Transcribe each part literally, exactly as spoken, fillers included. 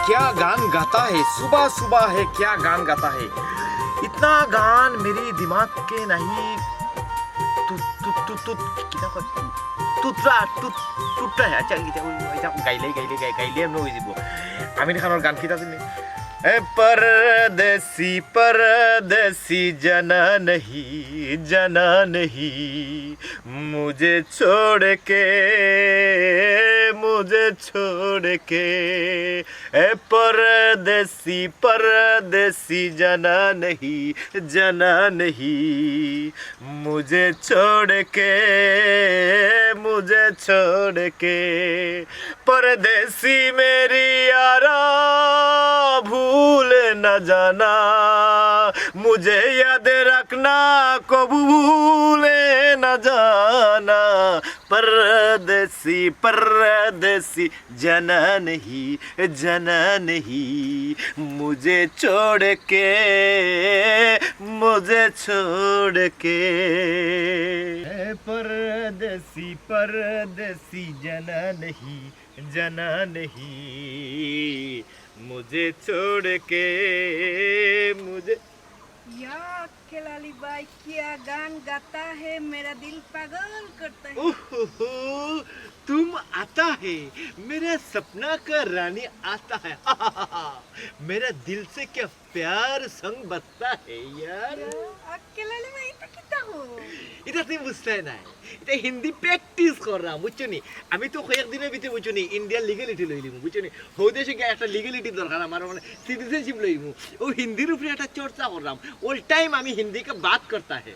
क्या गान गाता है, सुबह सुबह है, क्या गान गाता है। इतना गान मेरी दिमाग के नहीं। तू तू तू तू कितना कर तू तुतरा तू तुतरा है। अच्छा, এটা গাইলে গাইলে গাইলে আমরা হয়ে যাব। আমির খানের গান কিতা জানি? ए परदेसी, परदेसी, जाना नहीं, जाना नहीं, मुझे छोड़ के, मुझे छोड़ के। ए परदेसी, परदेसी, जाना नहीं, जाना नहीं, मुझे छोड़ के, मुझे छोड़ के। परदेसी मेरी यारा, भूल न जाना, मुझे याद रखना, कबू भूल न जाना। परदेसी, परदेसी, जाना नहीं, जाना नहीं, मुझे छोड़ के, मुझे छोड़ के। ए परदेसी, परदेसी, जाना नहीं, जाना नहीं, मुझे छोड़ के, मुझे। या अक्कल अली भाई, क्या गान गाता है, मेरा दिल पागल करता है। उहुहु, तुम आता है, मेरा सपना का रानी आता है। मेरा दिल से क्या प्यार संग बजता है यार। या, अक्कल अली भाई, এটা কিতা কও? এটা তুমি বুঝতায় না। এটা হিন্দি প্র্যাকটিস কররাম, বুঝছো নি? আমি তো কয়েকদিনর ভিতরে, বুঝছো নি, ইন্ডিয়ার লিগ্যালিটি লইলিমু, বুঝছো নি? হউ দেশে গিয়া একটা লিগ্যালিটি দরকার আমার, মানে সিটিজেনশিপ লইমু। ও হিন্দির উপরে একটা চর্চা কররাম। অল টাইম আমি হিন্দি কা বাত করতা হে।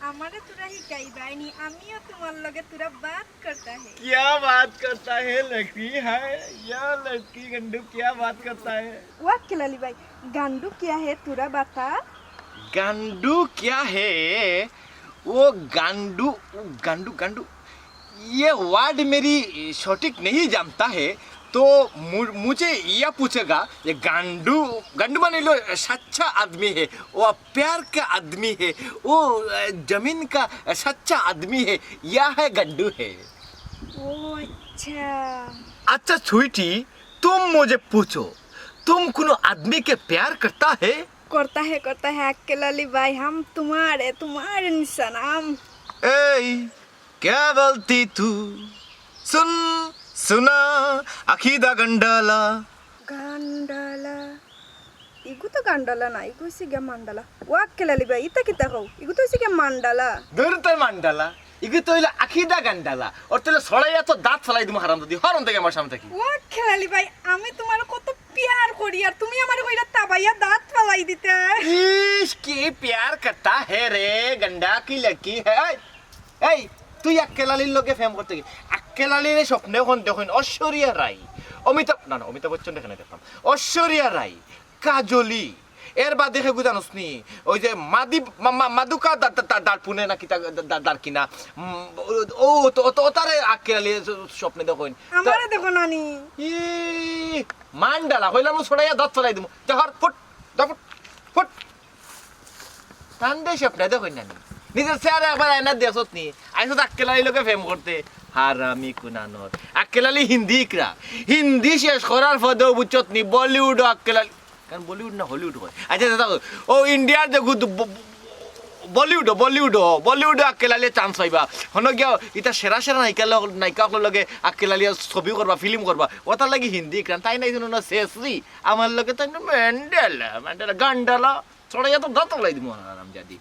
আমারে তোরা হিকাইবায়নি, আমিও তোমার লগে তোরা বাত করতা হে। क्या बात करता है लड़की, हाय या लड़की गंडू, क्या बात करता है। ও আক্কল আলী ভাই, গান্ডু কিয়া হে তোরা বাতা? गांडू क्या है? वो गांडू, गांडू, गांडू, ये वर्ड मेरी सटीक नहीं जानता है, तो मु-, मुझे यह पूछेगा, ये गांडू, गांडू माने लो सच्चा आदमी है, वो प्यार का आदमी है, वो, अ, जमीन का सच्चा आदमी है, यह है गांडू है। ও আচ্ছা। अच्छा स्वीटी, तुम मुझे पूछो, तुम कुनो आदमी के प्यार करता है? करता है, करता है, अक्कल अली भाई, हम तुम्हारे, तुम्हारे निशाना हम। ए, क्या बोलती तू? सुन, सुना, अकीदा गंडाला। গান্ডালা। ইগু তো গান্ডালা না, ইগু হইছে গিয়া মান্ডালা। ও আক্কেল আলী ভাই, ইতা কিতা কও? ইগু তো হইছে গিয়া মান্ডালা। দূর তোর মান্ডালা, ইগু তো হইলো আকিদা গান্ডালা। ওর তলে ছড়াইয়া তো দাঁত ফালাই দিমু হারাম যদি হরন থেকে আমার সামনে থাকি। ও আক্কেল আলী ভাই, আমি তোমার কত পিয়ার করি, আর তুমি আমার কইরা তাবাইয়া দাঁত ফালাই দিতে। ইশ, কি পিয়ার করতা হে রে, গন্ডা কি লড়কি হে। এই, এই, তুই আক্কেল আলীর লগে প্রেম করতে কি? আক্কেল আলীর স্বপ্নে এখন দেখইন ঐশ্বরিয়া রাই, অমিতাভ, না, না, অমিতাভ বচ্চন এখানে দেখলাম, ঐশ্বরিয়া রাই, কাজলি, এর বাদে কে গুজানোস নি? ওই যে মাদি-, মা-, মা-, মাদুকা দা-, দা-, দা-, দারপুনে নাকি তা-, দা-, দা-, দারকিনা, উম, ও, ও, তো, তো, তারে আক্কেল আলী স্বপ্নে দেখইন। আমারে দেখো নানি। ই, মান্ডালা, কইলাম ছড়াইয়া দাঁত ফালাই দিমু। যা হর, ফুট, যা ফুট, ফুট। তান দেশে আপনার দেখইন না নি? নিজের চেহারা একবার আয়নাত দেখছত নি? আইছত আক্কেল আলীর লগে প্রেম করতে। হারামি কুনানোর। আক্কেল আলী হিন্দি ইকরা। হিন্দি শেষ করার পদেও বুঝছত নি? বলিউডও আক্কেল আলী। কারণ বলিউড না হলিউড হয়। আচ্ছা, আচ্ছা, দেখো, ও ইন্ডিয়ার যে গুদ-, ব-, ব-, বলিউডও, বলিউডও, বলিউডও আক্কেল আলীয়ে চান্স পাইবা। হনো গিয়া ইতা সেরা সেরা নায়িকা ল-, নায়িকা অকলর লগে আক্কেল আলীয়ে ছবি করবা, ফিল্ম করবা। ওটার লাগি হিন্দি ইকরা। তাই নাই শুনো না, শেষরি। আমার লগে তাই না ম্যান্ডেলা, ম্যান্ডেলা, গান্ডালা। ছড়াইয়া তো দাঁত ফালাই দিমু, হারামজাদি।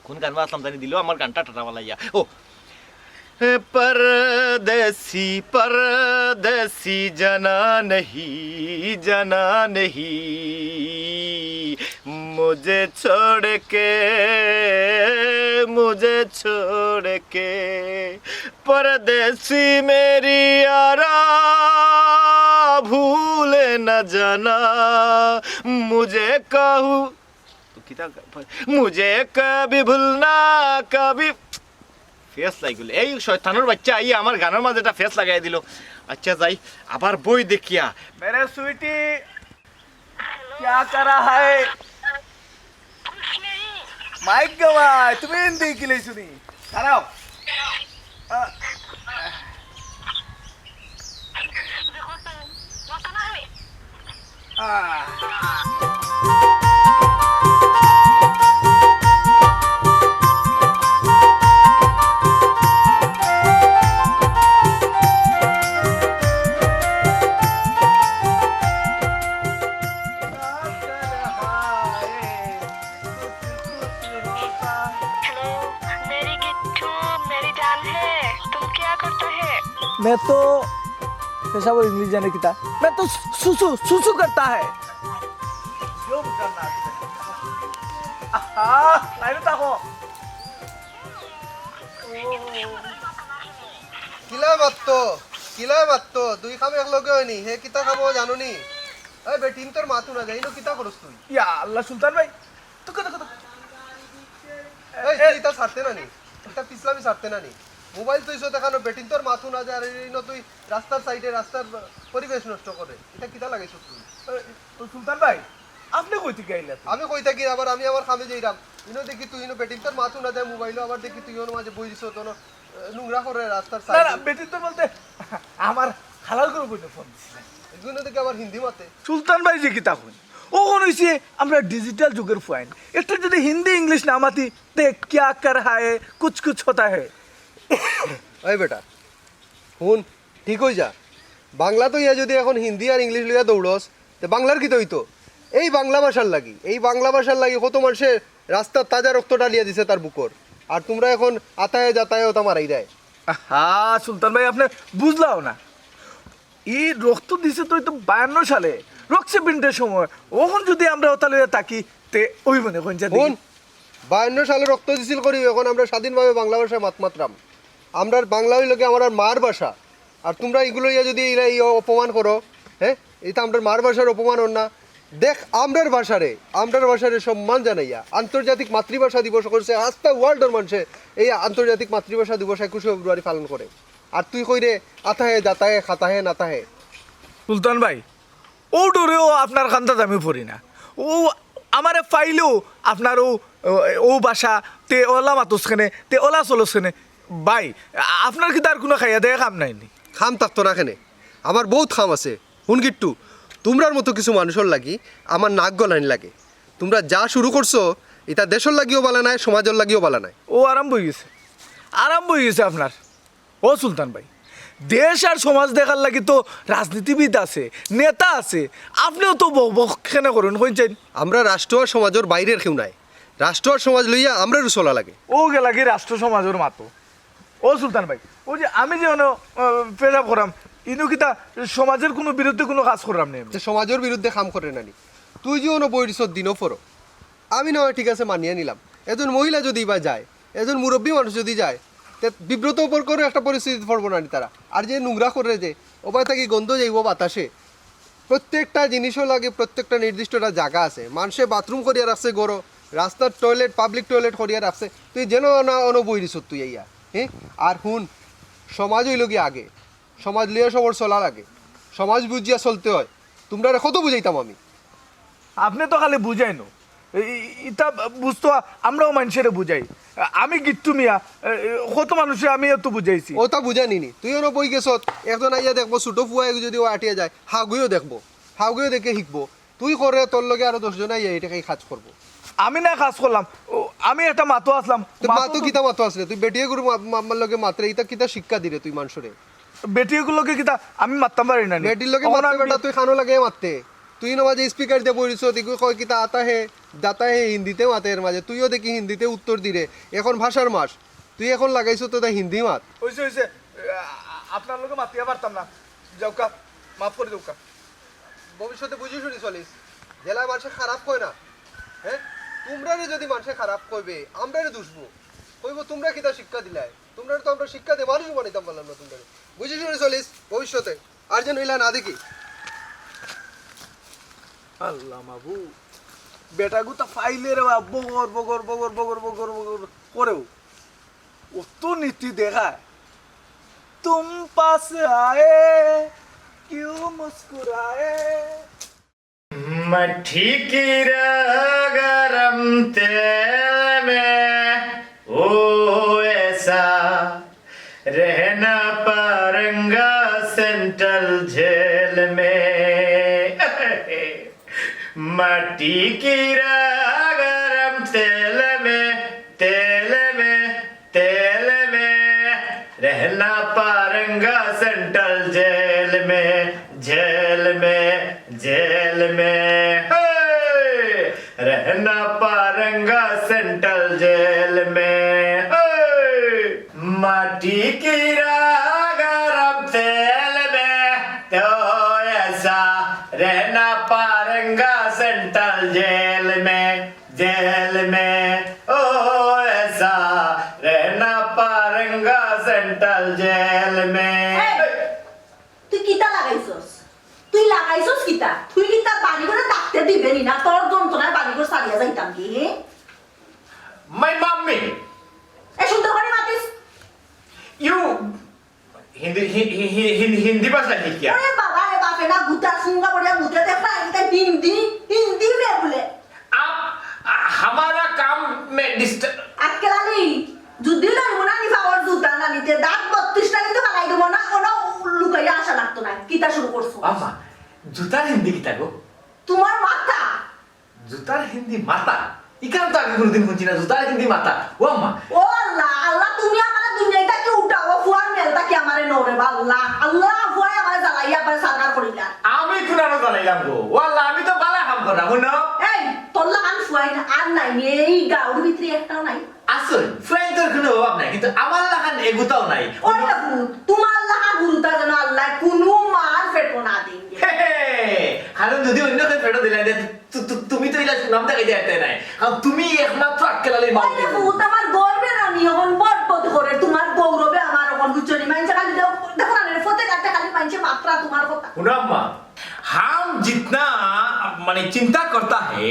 কোন গান বাজলাম জানি দিল আমার গানটা টাটা বালাইয়া। ও। परदेसी, परदेसी, जाना नहीं, जाना नहीं, मुझे छोड़ के, मुझे छोड़ के, परदेसी मेरी यारा, भूल न जाना, मुझे कहू তো কিতা, मुझे कभी भूलना कभी। ফেস লাগি গেল। এই শয়তানর বাচ্চা আইয়া আমার গানর মাঝে একটা ফেস লাগাই দিল। আচ্ছা যাই, আবার বই দেখিয়া। मेरे स्वीटी, क्या कर रहा है? মাইক গো ভাই, তুমি হিন্দি কিলাইছো নি? দাঁড়াও। আ, দেখো তো, মতো না হয়। हेलो, मेरी गिट्टू, मेरी जान है, तुम क्या करता है? मैं तो पेशावर इंग्लिश जाने की था, मैं तो सुसु सुसु करता है। আহা, লাইনে থাকো। কিলা মাততো, কিলা মাততো, দুই কাম এক লগে অয়নি, হে কিতা কামো জানো নি? এই বেটিন তোর মাথু না যাইলো, কিতা করস তুই? ইয়া আল্লাহ, সুলতান ভাই, তো কথা, কথা। এই, এ- তুই ইতা ছাড়তে না নি? ইতা পিছলামি ছাড়তে না নি? মোবাইল তুই সো দেখানো, বেটিন তোর মাথু না যায়, আর এই ন তুই রাস্তার সাইডে রাস্তার পরিবেশ নষ্ট করে। ইতা কিতা লাগাইছস তুই? এ, ও সুলতান ভাই, আপনি কই থাকি আইলা? আমি কই থাকি আবার, আমি আমার কামে যাইরাম। ইনো দেখি তুই ইনো বেটিন তোর মাথু না যায় মোবাইলো, আবার দেখি তুই ওর মাঝে বই দিছস, তো নোংরা করে রাস্তার না, সাইডে। না, বেটিন তোর বলতে আমার হালাল করে বইনে ফোন দিছিলেন। এগুলো দেখি আবার হিন্দি মাতে। সুলতান ভাই যে কিতা কইন, অখন অইছে আমরা ডিজিটাল যুগর ফুয়াইন। একটু যদি হিন্দি ইংলিশ না মাতি, তে ক্যা কর হা হ্যায়, কুছ কুছ হোতা হ্যায়। এই বেটা, হুন, ঠিক অই যা। বাংলা তো ইয়া যদি অখন হিন্দি আর ইংলিশ লইয়া দৌড়স, তে বাংলার কিতা অইতো? এই বাংলা ভাষার লাগি, এই বাংলা ভাষার লাগি কত মানষে রাস্তাত তাজা রক্ত ঢালিয়া দিছে তার বুকর। আর তুমরা অখন আতা হ্যায় যাতা হ্যায় ওটা মারাই দেয়। আহা, সুলতান ভাই, আপনে বুঝলাও না। ই রক্ত দিছে তো অইতো বায়ান্ন সালে, রক্সি পিন্টের সময়। অখন যদি আমরা ওটা লইয়া থাকি, তে ওই মনে কইন যে হুন, বায়ান্ন সালে রক্ত দিছিল করি, অখন আমরা স্বাধীনভাবে বাংলা ভাষায় মাত মাতরাম। আমরার বাংলা অইলো গি আমরার মার ভাষা। আর তুমরা ইগুলো ইয়া যদি ইলা ই অপমান করো, হ্যাঁ, ইটা আমরার মার ভাষার অপমান অর না। দেখ, আমরার ভাষারে, আমরার ভাষারে সম্মান জানাইয়া আন্তর্জাতিক মাতৃভাষা দিবস করছে, আস্তা ওয়ার্ল্ডর মানষে এই আন্তর্জাতিক মাতৃভাষা দিবস একুশে ফেব্রুয়ারি পালন করে। আর তুই কইরে আতা হে, যাতা হে, খাতা হে, নাতা হে। সুলতান ভাই, ও ডরেও আপনার কান্দাত আমি পড়ি না। ও আমারে পাইলেও আপনার ও, ও ভাষা, তে ওলা মাতস কেনে, তে ওলা চলস কেনে। ভাই, আপনার কিতা আর কুনু খাইয়া দেয়া কাম নাই নি? কাম থাকতো না কেনে? আমার বউত কাম আছে। হুন গিট্টু, তুমরার মতো কিছু মানুষর লাগি আমার নাক গলানি লাগে। তুমরা যা শুরু করছো, ইটা দেশর লাগিও বালা নায়, সমাজর লাগিও বালা নায়। ও আরম্ভ অই গেছে, আরম্ভ অই গেছে আপনার। ও সুলতান ভাই, দেশ আর সমাজ দেখার লাগি তো রাজনীতিবিদ আছে, নেতা আছে, আপনেও তো বক বক কেনে করইন, কইন চাইন? আমরা রাষ্ট্র আর সমাজর বাইরের কেউ নায়, রাষ্ট্র আর সমাজ লইয়া আমরারও চলা লাগে। ও গেলা গি রাষ্ট্র সমাজর মাতো। ও সুলতান ভাই, ওই যে আমি যে অনো, আহ, পেশাব করাম, ইনো কিতা সমাজর কুনু বিরুদ্ধে কুনু কাজ কররাম নি আমি? তে সমাজর বিরুদ্ধে কাম করে না নি? তুই যে অনো বইরিছত দিনও পড়ো, আমি না হয় ঠিক আছে মানিয়া নিলাম, একজন মহিলা যদি বা যায়, একজন মুরব্বী মানুষ যদি যায়, তে বিব্রত অইবার কোনো একটা পরিস্থিতিত পড়বো না নি তারা? আর যে নোংরা করে যে, ওবায় থাকি গন্ধ যাইবো বাতাসে। প্রত্যেকটা জিনিসও লাগে, প্রত্যেকটা নির্দিষ্ট একটা জাগা আছে। মানষে বাথরুম করিয়া রাখছে ঘরো, রাস্তার টয়লেট, পাবলিক টয়লেট করিয়া রাখছে। তুই যেন না অনো বইরিছত তুই আইয়া, হ্যাঁ? আর হুন, সমাজ অইলো গি আগে, সমাজ লইয়া সবর চলা লাগে, সমাজ বুঝিয়া চলতে হয়। তুমরারে কত বুঝাইতাম আমি? আপনে তো খালি বুঝাইন, ই-, ইতা বুঝতো আমরাও মানষরে বুঝাই। আমি গিট্টু মিয়া, এ, এ, কত মানষরে আমি এত বুঝাইছি। ওটা বুঝানি নি। তুই অনো বই গেছত, একজন আইয়া দেখবো, ছোট ফুয়া এগু যদি ও আটিয়া যায়, হাগুইও দেখবো, হাগুইও দেখে শিখবো। তুই করে, তোর লগে আরো দশ জন আইয়া এটা এই কাজ করবো। আমি না কাজ করলাম, ও, আমি একটা মাতো আসলাম। তুই মাতো মাতো তো কিতা মাতো আসলে? তুই বেটিয়ে গুরু মা-, মা-, মার লগে মাতরে, ইতা কিতা শিক্ষা দিরে তুই মানষরে? বেটিগুলোকে কিতা আমি মারতাম পারি না নি? বেটির লগে অখন মারতে আমি বেটা, তুই খানো লাগে মারতে। তুই ইনো মাঝে স্পিকার দিয়া বইরিছত, ইগু কয় কিতা আতা হে, যাতা হে, হিন্দিতে মাতে এর মাঝে। তুইও দেখি হিন্দিতে উত্তর দিরে। অখন ভাষার মাস। তুই অখন লাগাইছত তো তাই হিন্দি মাত। অইছে, অইছে। আ-, আপনার লগে মাতিয়া পারতাম না। যাউক্কা, মাফ করি দেউক্কা। ভবিষ্যতে বুঝি শুনি চলিস। যেলা মানষে খারাপ কয় না। হ্যাঁ? তুমরারে যদি মানষে খারাপ কইবে, আমরারে দুষবো। কইবো, তুমরা কিতা শিক্ষা দিলায়? তুমরারে তো আমরা শিক্ষা দিয়া মানুষ বানাইতাম পারলাম না তুমরারে। বুঝি শুনি চলিস ভবিষ্যতে। আর যেন ইলা না দেখি। আল্লাহ মাবুদ, বেটাগুতা ফাইলে রে বা, বগর, বগর, বগর করেও। অত নীতি দেখায়। তুম পাস আয়ে, কিউ মুস্কুরায়ে? मट्ठी की गरम तेल में, ओ ऐसा रहना पारंगा सेंट्रल जेल में। टिकी रहा गरम तेल में, तेल में, तेल में, रहना पारंगा सेंट्रल जेल में, जेल में, जेल में, हे! रहना पारंगा सेंट्रल जेल में, हे! माटी की रहा गरम तेल में, तो ऐसा रहना पारंगा सेंट्रल जेल में, जेल में, ओ ऐसा रहना पारंगा सेंट्रल जेल में। এই, তুই কিতা লাগাইছস? তুই লাগাইছস কিতা? তুই কিতা বাড়ি ঘরে থাকতে দিবে নি না? তোর যন্ত্রণায় বাড়ি ঘর ছাড়িয়া যাইতাম কি, হে? My mummy। এ সুন্দর করে মাতিস। You হিন্দি, হি-, হি-, হি-, হিন্দি, হিন্দি ভাষা শিকিয়া। ওরে বাবা রে বাপে না, গুতা সুঙ্গা বড়িয়া মুতে দেখা, এটা হিন্দি, হিন্দি মে বলে। आप, आ, हमारा काम में डिस्टर्ब। আক্কেল আলী, যদি লইব না নি পাওয়ার জুতা না নিতে, দাঁত বত্রিশটা কিন্তু ফালাই দেবো না, কোনো লুকাইয়া আসা লাগতো না। কিতা শুরু করছো? আম্মা, জুতার হিন্দি কিতা গো? তোমার মাথা। জুতার হিন্দি মাথা? ইখান তো আগে কোনোদিন শুনছি না, জুতার হিন্দি মাথা। ও আম্মা। ও আল্লাহ, আল্লাহ, তুমি আমারে দুনিয়া থাকি উঠাও, ফুয়ার মেল থাকি আমারে নড়ে বা আল্লাহ। আল্লাহ, ফুয়ায় আমারে জ্বালাইয়া আবার সারকার করিলা। আমি কোন আরো জ্বালাইলাম গো? ও আল্লাহ, আমি তো বালা কাম করলাম, হুনো? এই, তোর লাখান ফুয়াইন আর নাই নি, এই গাঁওর ভিতরে একটাও নাই। আছে, ফুয়াইন তোর কোনো অভাব নাই, কিন্তু আমার লাখান এগুতাও নাই। ওই দেখো, তোমার লাখান হুরুতা যেন আল্লাহ কোনো মার পেটো না দেন। হে হে, কারণ যদি অন্য কেউ পেটো দিলাই দে, তু-, তু-, তুমি তো ইলা সুনাম দেখাইতে পারতে নাই, কারণ তুমি একমাত্র আক্কেল আলীর মা। ওই দেখো, ও তো আমার গর্বে রানী, এখন বট বট করে, তোমার গৌরবে আমার এখন বুঝছো নি? মাইনষে খালি দেখ-, দেখো না রে, ফতে কাটে খালি মাইনষে মাত্রা তোমার কথা। হুনো আম্মা, हम जितना, माने, चिंता करता है,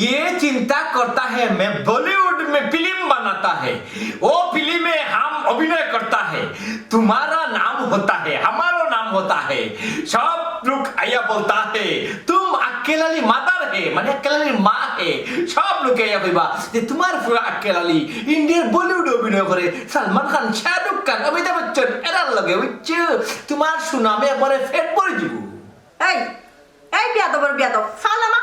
ये चिंता करता है, मैं बॉलीवुड में फिल्म बनाता है, वो फिल्म में हम अभिनय करता है, तुम्हारा नाम होता है, हमारा नाम होता है, सब लोग आया बोलता है, तुम আক্কেল আলী mother है, माने আক্কেল আলীর মা है, सब लोग आया কইবা যে তোমার ফুয়া আক্কেল আলী ইন্ডিয়ার বলিউডে অভিনয় করে, সালমান খান, শাহরুখ খান, অমিতাভ বচ্চন এরার লগে, বুঝছো? তোমার সুনামে একবারে পেট ভরি দিব। এই, এই বিয়াদবর বিয়াদব, ফাও নামা,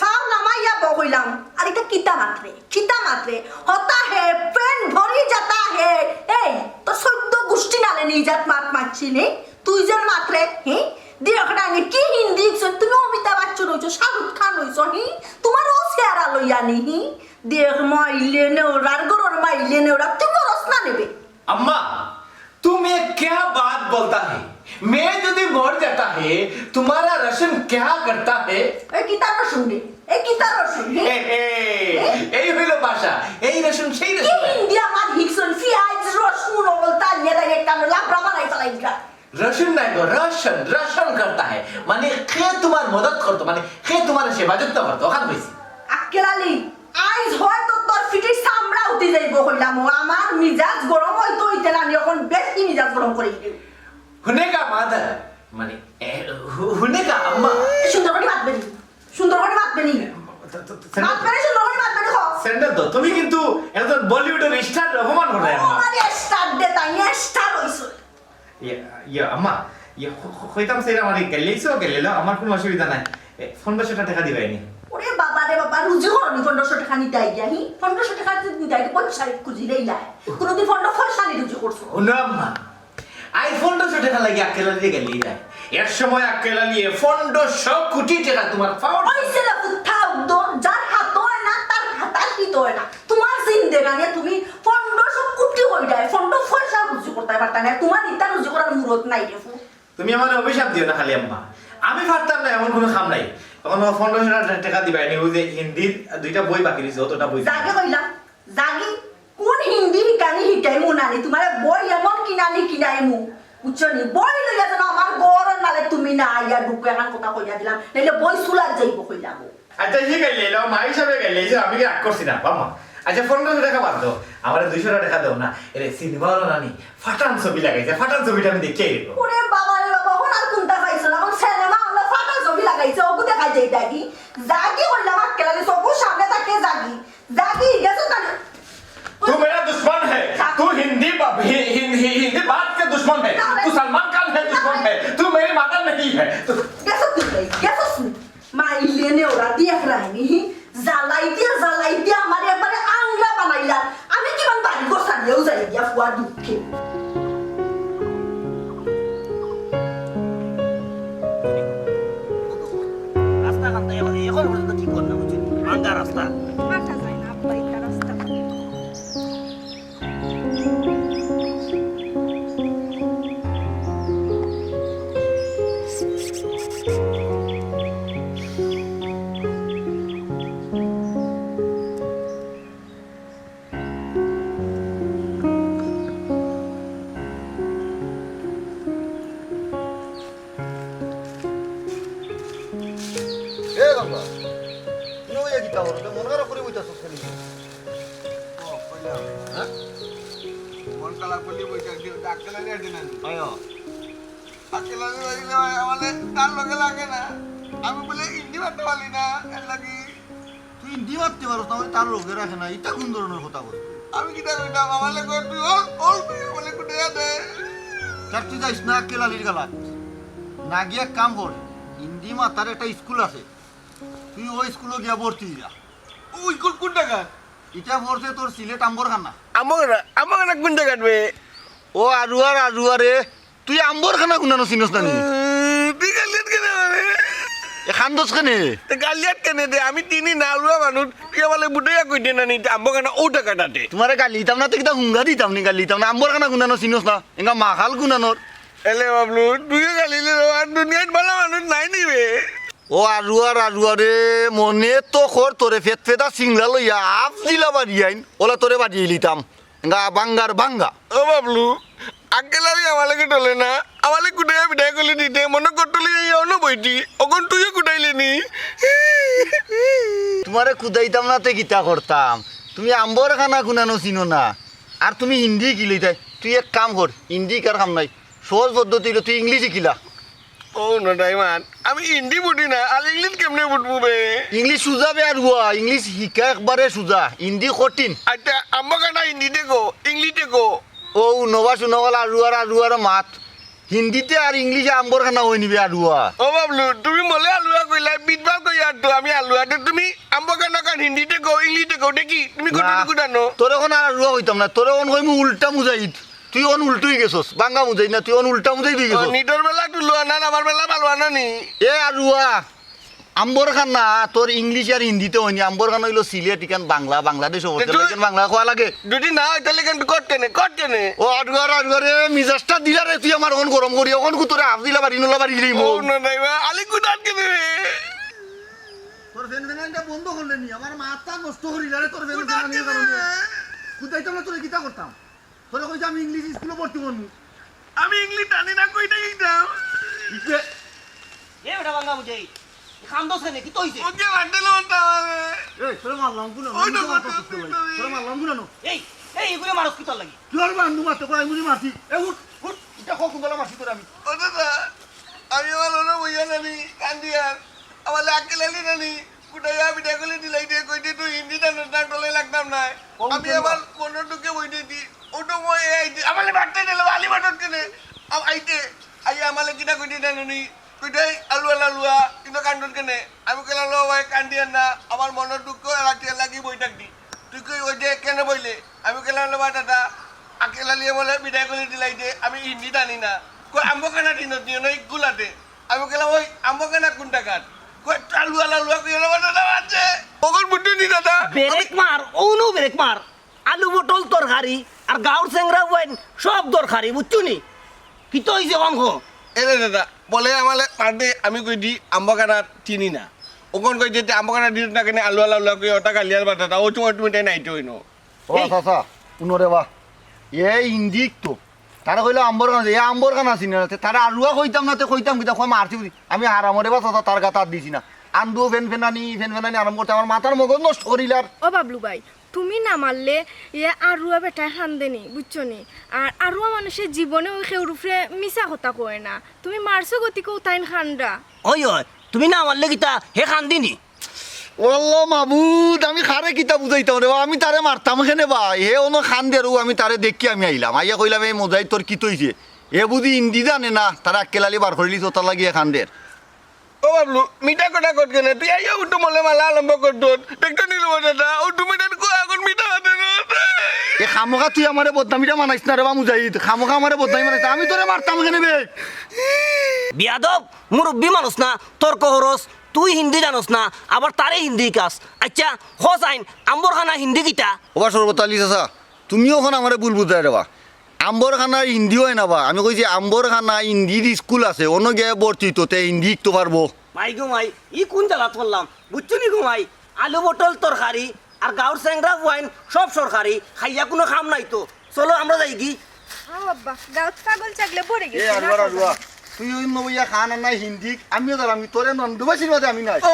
ফাও নামা ইয়া বউ কইলাম। আর এটা কিতা মাতরে, কিতা মাতরে? হতা হে, পেট ভরি যাতা হে। এই, তো চৌদ্দ গুষ্টি নালে নি জাত মাত মাতছি নি? তুই যে মাতরে, হি? দিয়ক না নি, কি হিন্দি ইকছন? তুমি অমিতাভ বচ্চন হইছো, শাহরুখ খান হইছো, হি? তোমার ও চেহারা লইয়া নি, হি? দেখ মাইলে নেওরার ঘরর মাইলে নেওরা, তুই মরস না নেবে। अम्मा, तुम ये क्या बात बोलता है? मैं यदि मर जाता है, तुम्हारा राशन क्या करता है? এ কিতা রসুন রে? এ কিতা রসুন রে? এ, এ, এই হইল ভাষা, এই রসুন, সেই কি রসুন। হিন্দি আমার হিকসন, পিয়াজ, রসুন, ওগুলো তালিয়া তালিয়া কানো লাবড়া বানাই চালাই দিলা। रसुन নাই গো, रसुन, रसुन करता है। মানে, কে তোমার মদত করতো, মানে, কে তোমার সেবা যত্ন করতো, ওখান হইছে। আক্কেল আলী, আইজ হয়তো তোর ফিটির চামড়া উঠি যাইব কইলাম, ও আমার মিজাজ গরম হইতো হইতে না, আমি এখন বেশি মিজাজ গরম করে দিই। হুনেগা মাদার, মানে, এ, হু-, হুনেগা আম্মা। এ সুন্দর করে মাতবে নি, সুন্দর করে মাতবে নি। তো, তো, তো, মাতবে নি, সুন্দর করে মাতবে নি, হ। স্যান্ডেল তো, তুমি কিন্তু একজন বলিউডের স্টার অপমান করলে, ও, আম্মা। আরে স্টার দে, তাই স্টার হইছো। ইয়ে, ইয়ে, আম্মা, ইয়ে, ক-, ক-, কইতাম স্যার, আমার এই গেলেইছো, গেলেইলো, আমার কোনো অসুবিধা নাই। এ, পনেরোশো টাকা দিবাই নি। ওরে বাবা রে বাবা, রুজি করো নি পনেরোশো টাকা নিতে আইয়া, হি? পনেরোশো টাকা নিতে আইয়া, পয়সা খুঁজি দেই লাই। কোনোদিন পনেরো পয়সা নি রুজি করছো? হুনো আম্মা, আই পনেরোশো টাকা লাগি আক্কেল আলীরে গেলেই যায়। এক সময় আক্কেল আলী এ পনেরোশো কোটি টাকা তোমার পাওয়ার। ওই ছেলে কোথাও দর, যার হাত হয় না, তার হাত আর কি হয় না। তোমার জিন্দেগানি তুমি পনেরোশো কোটি হই যায়, পনেরো পয়সা রুজি করতে পারতা না। তোমার ইটা রুজি করার মুরত নাই রে ফু। তুমি আমার অভিশাপ দিও না খালি আম্মা। আমি পারতাম না, এমন কোনো কাম নাই। তখন ও পনেরোশো টাকা দিবাই নি, ওই যে হিন্দির দুইটা বই বাকি রইছে, অতটা বই। যাগে কইলাম, যাগি। কোন হিন্দি হিকানি হিকাইমু নানি? তোমার বই এমন কিনানি কিনাইমু, বুঝছো নি? বই লইয়া যেন আমার ঘরর নালে তুমি না আইয়া ঢুকো, এখন কথা কইয়া দিলাম, নাইলে বই চুলাত যাইব কইলাম। আচ্ছা, ঠিক আছে, এলো মা হিসাবে গেলে, এই যে আমি কি রাগ করছি না, বাবা। আচ্ছা, পনেরোশো টাকা বাদ দাও, আমার দুইশো টাকা দাও না। এরে, সিনেমা হলো নানি, ফাটান ছবি লাগাইছে, ফাটান ছবিটা আমি দেখিয়ে দিব। ওরে বাবা রে বাবা, ওনার কোনটা পাইছো না? এখন সিনেমা হলো ফাটান ছবি লাগাইছে, ওগু দেখা যায় দেখি। যাগি কইলাম, আক্কেল আলী, চকুর সামনে থাকে যাগি। যাগি, গেছো না? तू मेरा दुश्मन है। तू हिंदी ब-, हि-, हि-, हि-, हिंदी बात के दुश्मन है। तू सलमान खान है दुश्मन है। तू मेरी मदर नहीं है। तू গেছো তুই, গেছো তুই। মাইলে নেওরা দিয়া রাখনি। ওয়া দুঃখে। রাস্তা খান তো এখন, এখন পর্যন্ত ঠিক করে না, বুঝছেন? ভাঙ্গা রাস্তা। হাঁটা যায় না, আব্বা, এটা রাস্তা। এ বাবা, তুই ওই কিতা করো? তুই মন খারাপ করে বইতাছস কেনে? ও, কইলাম। হ্যাঁ? মন খারাপ করলে বইতে আর কি, ডাক্তার লাগে আর দিন আনবি। আয়। ডাক্তার লাগে লাগিলে ভাই, আমার তার লগে লাগে না। আমি বলে হিন্দি মারতে পারি না, এর লাগি। তুই হিন্দি মারতে পারস না, তার লগে রাখে না, ইটা কোন ধরনের কথা বলছিস? আমি কিতা কইতাম, আমার লগে তুই অল, অল তুই আমার লগে কুটে দে। তার তুই যাইস না, আক্কেল আলীর গালাত। না গিয়া এক কাম কর, হিন্দি মাতার একটা স্কুল আছে, তুই ওই স্কুলো গিয়া ভর্তি হইয়া। ওই কোন, কোন জায়গা? ইটা পড়ছে তোর সিলেট আম্বরখানা। আম্বরখানা, আম্বরখানা কোন জায়গা বে? ও আরুয়ার আরুয়ারে, তুই আম্বরখানা গুনানো চিনস না নি? উম, তুই গালিয়াত কেনে মানে? এ খান্দস কেনে? তে গালিয়াত কেনে দে? আমি চিনি না, আলুয়া মানুষ। তুই আমারে বুঝাইয়া কই দে না নি, আম্বরখানা ও টাকাটাতে। তোমারে গালি দিতাম না, তে কিতা হুঙ্গা দিতাম নি, গালি দিতাম না। আম্বরখানা গুনানো চিনস না? এঙ্গা মাখাল গুনানোর। এলে বাবলু, তুইও গালি দে, আর দুনিয়াত ভালা মানুষ নাই নি বে। ও আরুয়ার আরুয়ারে, মনে তো কর তোরে ফেত ফেতা সিংলা লইয়া আফ দিলা বাড়ি আইন, ওলা তোরে বাড়ি লিতাম। গা বাঙ্গার বাঙ্গা। ও বাবলু, আক্কেল আলী আমারে কি টলে না? আমারে কুটে বিদায় করি দিতে, মনে কর টলে এই অন্য বইটি, অখন তুইও কুটাইলে নি। তোমারে কুদাইতাম না তে কিতা করতাম? তুমি আম্বরখানা গুনানো চিনো না, আর তুমি হিন্দি কিলিতায়। তুই এক কাম কর, হিন্দি কার কাম নাই, সহজ পদ্ধতি হইলো তুই ইংলিশ কিলা। ও নটাইমান, আমি হিন্দি বুঝি না, আর ইংলিশ কেমনে বুঝবো বে? ইংলিশ সুজা বে আরুয়া, ইংলিশ হিকা একবারে সুজা, হিন্দি কঠিন। আচ্ছা, আম্বরখানা হিন্দিতে কো, ইংলিশে কো। ও নবা শুনাওয়ালা আরুয়ার আরুয়ার মাত, হিন্দিতে আর ইংলিশে আম্বরখানা হই নিবে আরুয়া। ও বাবলু, তুমি মলে আলুয়া কইলা, বিটবাল কইয়া তো আমি আলুয়া, তে তুমি আম্বরখানা কান হিন্দিতে কো, ইংলিশে কো, দেখি, তুমি কত না, টুকু জানো? তোরে অখন আর আরুয়া কইতাম না, তোরে অখন কইমু উল্টা মুজাহিদ। তুই অন উল্টুই গেছস, বাঙ্গা মুজাই না, তুই অন উল্টা মুজাই দি ও, গেছস। নিদর বেলা তুলো আনা, আমার বেলা ভালো আনা নি। এ আরুয়া, আম্বরখানা তোর ইংলিশ আর হিন্দিতে হয়নি, আম্বরখানা হইলো সিলেট, ইখান বাংলা, বাংলাদেশ অবস্থা, তে তুই ইখান বাংলা কওয়া লাগে। যদি না হয় তাহলে কিন্তু কর কেনে, কর কেনে। ও আরুয়া, আরুয়া রে, মিজাজটা দিলা রে তুই আমার অখন গরম করি, অখন কু তোরে আফ দিলা বাড়ি, নুলা বাড়ি দিলাই ও মন। না নাই বা, আলি কুদাত কেনে রে? তোর ফেন ফেনানিটা বন্ধ করলে নি, আমার মাথা নষ্ট করিলা রে তোর ফেন ফেনানির কারণে। কুদাইতাম না তোরে কিতা করতাম? তোরে কইছি আমি ইংলিশ স্কুলো ভর্তি করমু। আমি ইংলিশ জানি না, কইটা কিতাম? এ বেটা বাঙ্গা বুঝে, খান্দস কেনে, কিতা অইছে? ওকে বান্ডেল হতা হবে। এই, তোরে মারলাম কুনানো? ওই তো মারলাম কুনানো? এই, এই, এগুলো মারস কিতার লাগি? তুই আর বান্ধু মারতে কয়, আমি মারছি। এ উঠ, উঠ, ইটা কও কুনগুলা মারছি তোরে আমি। ও দাদা, আমি আমার অনো বইয়া নানি, কান্দিয়ার। আমারে আক্কেল আলী নানি, কুটাইয়া বিদায় করি দিলাই দে, কইতে তুই হিন্দি জানস না, টলে লাগতাম নায়। ও, আমি উঠে আমার না। মনর দুঃখে বই দিতি। ও তো মই এই আইতে, আমারে মারতে দিল, আলি মারত কেনে? আম-, আইতে, আই আমারে কিতা কইতে জানো নি? কইতে, "আলুয়া, আলুয়া, কিন্তু কান্দত কেনে?" আমি কইলাম, "লো ভাই, কান্দিয়ার না, আমার মনর দুঃখ রাখিয়া লাগি বই থাকতি।" তুই কই ওই যে কেনে বইলে? আমি কইলাম, "লো ভাই দাদা, আক্কেল আলীয়ে বলে বিদায় করি দিলাই দে, আমি হিন্দি জানি না।" কই, "আম্বরখানা চিনস নি, অনো ইগুলাতে।" আমি কইলাম, "ওই আম্বরখানা কোন জাগাত?" কই, "আলুয়া, আলুয়া, কই অনো দাদা আছে।" ওগর বুদ্ধি নি দাদা। ব্রেক মার, অনো ব্রেক মার। আলু পটল তরকারি আর গাউর চেংরা ওয়াইন সব দরকারি, বুঝছো নি? কিতা অইছে কও? এরে দাদা, বলে আমারে মারতে, আমি কইদি আম্বরখানা চিনি না। অখন কইতে আম্বরখানা চিনস না কেনে, আলুয়া, আলুয়া কই ওটা গালিয়ার বাটা, ও সময় তুমি তাই নাইতে হইনো। ও এই চাচা, উনো রে বা। এ ইন্দিক তো। তারা কইলো আম্বরখানা, এ আম্বরখানা চিনে না। তে তারা আরুয়া কইতাম না, তে কইতাম কিতা, কয় মারছি বুঝি। আমি হারামরে বা চাচা তার গাত আত দিছি না। আন্দু ফেন ফেনানি, ফেন ফেনানি আরম্ভ করতে আমার মাথার মগজ নষ্ট করিলার। ও বাবলু ভাই, তুমি না মারলে এ আরুয়া বেটায় কান্দে নি, বুঝছো নি? আর আরুয়া মানুষে জীবনে ওই কেউর উপরে মিছা কথা কয় না। তুমি মারছো গতিকে তাইন কান্দরা। ওই, ওই, তুমি না মারলে কিতা হে কান্দিনি? ওয়াল্লাহ মাবুদ, আমি কারে কিতা বুঝাইতাম রে বা, আমি তারে মারতাম কেনে বা, হে অনো কান্দের, ও আমি তারে দেখি আমি আইলাম, আইয়া কইলাম, "এই মুজাহিদ তোর কিতা অইছে?" এ বুঝি হিন্দি জানে না, তারে আক্কেল আলী বার করিলিছে, তার লাগি হে কান্দের। ও বাবলু, মিঠা কথা কত কেনে? তুই আইয়া উঠু মলে মালা আরম্ভ কর তোর। দেখতে নিল দাদা, উঠু মিঠা কো এখন মিঠা মাতে না। এ খামোখা তুই আমারে বদনামিটা বানাইস না রে বা মুজাহিদ, খামোখা আমারে বদনামি বানাইস না। আমি তোরে মারতাম কেনে বে? বিয়াদব, মুরব্বি মানুষ না, তর্ক হরস, তুই হিন্দি জানোস না, আবার তারে হিন্দি কাস। আচ্ছা, হ চাইন, আম্বরখানা হিন্দি কিতা? ওবা শরবত আলী চাচা, তুমিও অখন আমারে ভুল বুঝায় রে বা। আম্বরখানার হিন্দি অয় না বা, আমি কইছি আম্বরখানা হিন্দির স্কুল আছে, অনো গিয়া ভর্তি তো, তে হিন্দি শিখতো পারবো। মাই গো মাই, ই কোন জ্বালাত পড়লাম, বুঝছো নি গো মাই? আলু পটল তরকারি, আর গাঁওর চেংরা পুয়াইন সব সরকারি, খাইয়া কুনু কাম নাই তো। চলো আমরা যাইগি। আও আব্বা, গাঁওত পাগল ছাগলে ভরে এ গেছে, না আরুয়া, খাওয়া আরুয়া, যায়। তুই ওই নবইয়া খান আর নাই হিন্দি, আমিও যার, আমি তোরে নন্দুবাসীর মাঝে আমি নাই। ও,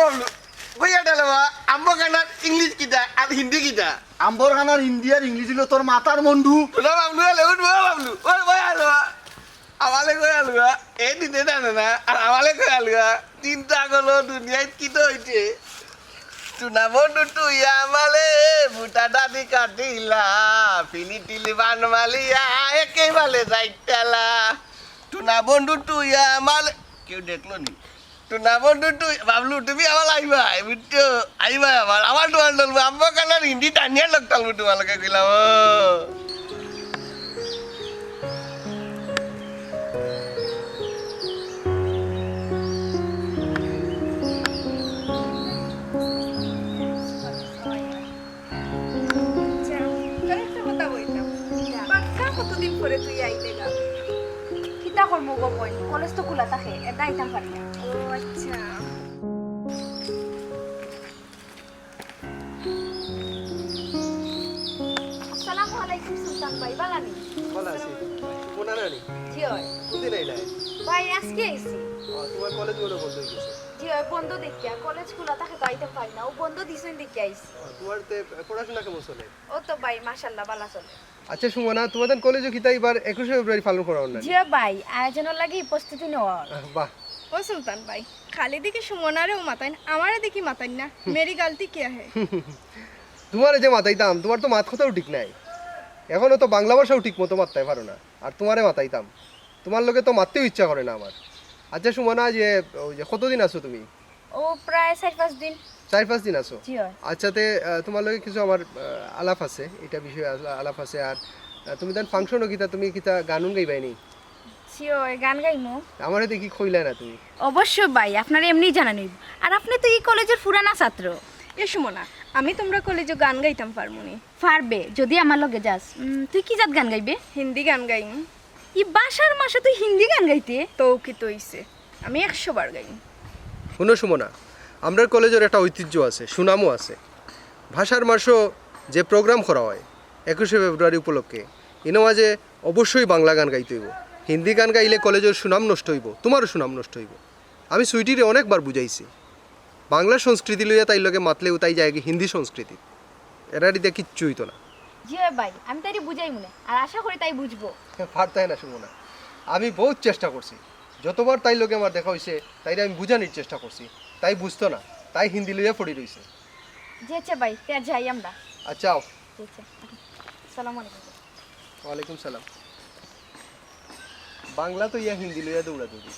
কইয়া দিলে বা, আম্বরখানার ইংলিশ কিতা আর হিন্দি কিতা? আম্বরখানার হিন্দি আর ইংলিশ হইলো তোর মাথার মন্ডু। না বাবলু, এলে উঠবো বাবলু, ওই, ওই আলো। আমালে কই আলুয়া, এ দিতে জানে না, আর আমালে কই আলুয়া, চিন্তা করো দুনিয়ায় কি তো হইছে। টুনা বন্ধু তুই আমালে, বুটা দাদি কাটিলা, ফিলি টিলি বান মালিয়া, একেবারে যাইতালা। টুনা বন্ধু তুই আমালে, কেউ দেখলো নি? টুনা বন্ধু তুই, বাবলু, তুমি আমার আইবায়, বুঝছো? আইবায় আমার, আমার দোয়ান ডলবো, আম্মা কানার হিন্দি টানিয়া লোক টালবো তোমার লগে কইলাম, ও। আচ্ছা, তোর একটা কথা কইতাম। বাক্কা কতদিন পরে তুই আইলে গা? কিতা করমু গো বইন, কলেজ তো খোলা থাকে, এরদায় আইতাম পারি না। ও আচ্ছা। আসসালামু আলাইকুম সুলতান ভাই, বালা নি? বালা আছি। মনে নাই নি? জি অয়। কোনদিন আইলায়? ভাই, আজকে আইছি। ও, তোমার কলেজ মনে বন্ধ হয়ে গেছে? জি অয়, বন্ধ দেখিয়া, কলেজ খোলা থাকে তো আইতাম পারি না, ও বন্ধ দিছইন দেখিয়া আইছি। ও, তোমার তে পড়াশোনা কেমন চলে? ও তো ভাই, মাশাআল্লাহ, বালা চলে। আচ্ছা, সুমনা, তোমাদের কলেজে কিতা এবার একুশে ফেব্রুয়ারি পালন করা অর না? জি অয় ভাই, আয়োজনর লাগি প্রস্তুতি নেওয়া অর। আহ, বাহ। ও সুলতান ভাই, খালি দেখি সুমনারেউ মাতাইন, আমারে দেখি মাতাইন না। মেরি গালতি কিয়া হে? তোমারে যে মাতাইতাম, তোমার তো মাত কথাও ঠিক নাই। এখনো তো বাংলা ভাষাও ঠিক মতো মাততায় পারো না। আর তোমারে মাতাইতাম, তোমার লগে তো মাততেও ইচ্ছা করে না আমার। আচ্ছা সুমনা, যে, ওই যে কতদিন আছো তুমি? ও প্রায় চাইর পাঁচ দিন। চাইর পাঁচ দিন আছো? জি অয়। আচ্ছা, তে, আহ, তোমার লগে কিছু আমার, আহ, আলাপ আছে, এটা বিষয়ে আলা-, আলাপ আছে। আর, আহ, তুমি তান ফাংশনও কিতা, তুমি কিতা গান উন গাইবায় নি? জি অয়, গান গাইমু। আমারে দেখি কইলায় না তুমি। অবশ্য ভাই, আপনারে এমনেউ জানানি অইবো। আর আপনে তো ই কলেজর পুরানা ছাত্র। এ সুমনা, আমি তোমরা কলেজো গান গাইতাম পারমু নি? পারবে, যদি আমার লগে যাস। উম, তুই কি জাত গান গাইবে? হিন্দি গান গাইমু। ই ভাষার মাসে তুই হিন্দি গান গাইতে? তো কিতা অইছে? আমি একশো বার গাইমু। হুনো সুমনা, আমরার কলেজর একটা ঐতিহ্য আছে, সুনামও আছে। ভাষার মাসো যে program করা অয় একুশে ফেব্রুয়ারি উপলক্ষে, ইনো মাঝে অবশ্যই বাংলা গান গাইতে অইবো। হিন্দি গান গাইলে কলেজর সুনাম নষ্ট অইবো, তোমারও সুনাম নষ্ট অইবো। আমি সুইটিরে অনেকবার বুঝাইছি, বাংলা সংস্কৃতি লইয়া তাইর লগে মাতলেউ তাই যায়গি হিন্দি সংস্কৃতিত। এরারে দিয়া কিচ্ছু অইতো না। জি অয় ভাই, আমি তাইরে বুঝাইমুনে, আর আশা করি তাই বুঝবো। পারতায় না সুমনা, আমি বউত চেষ্টা করছি, যতবার তাইর লগে আমার দেখা অইছে তাইরে আমি বুঝানির চেষ্টা করছি, তাই বুঝতো না, তাই হিন্দি লইয়া পড়ি রইছে। জি আচ্ছা ভাই, তে যাই আমরা। আচ্ছা, আও। জি আচ্ছা, আসসালামু আলাইকুম। ওয়ালাইকুম সালাম। বাংলা তো ইয়া হিন্দি লইয়া দৌড়াদৌড়ি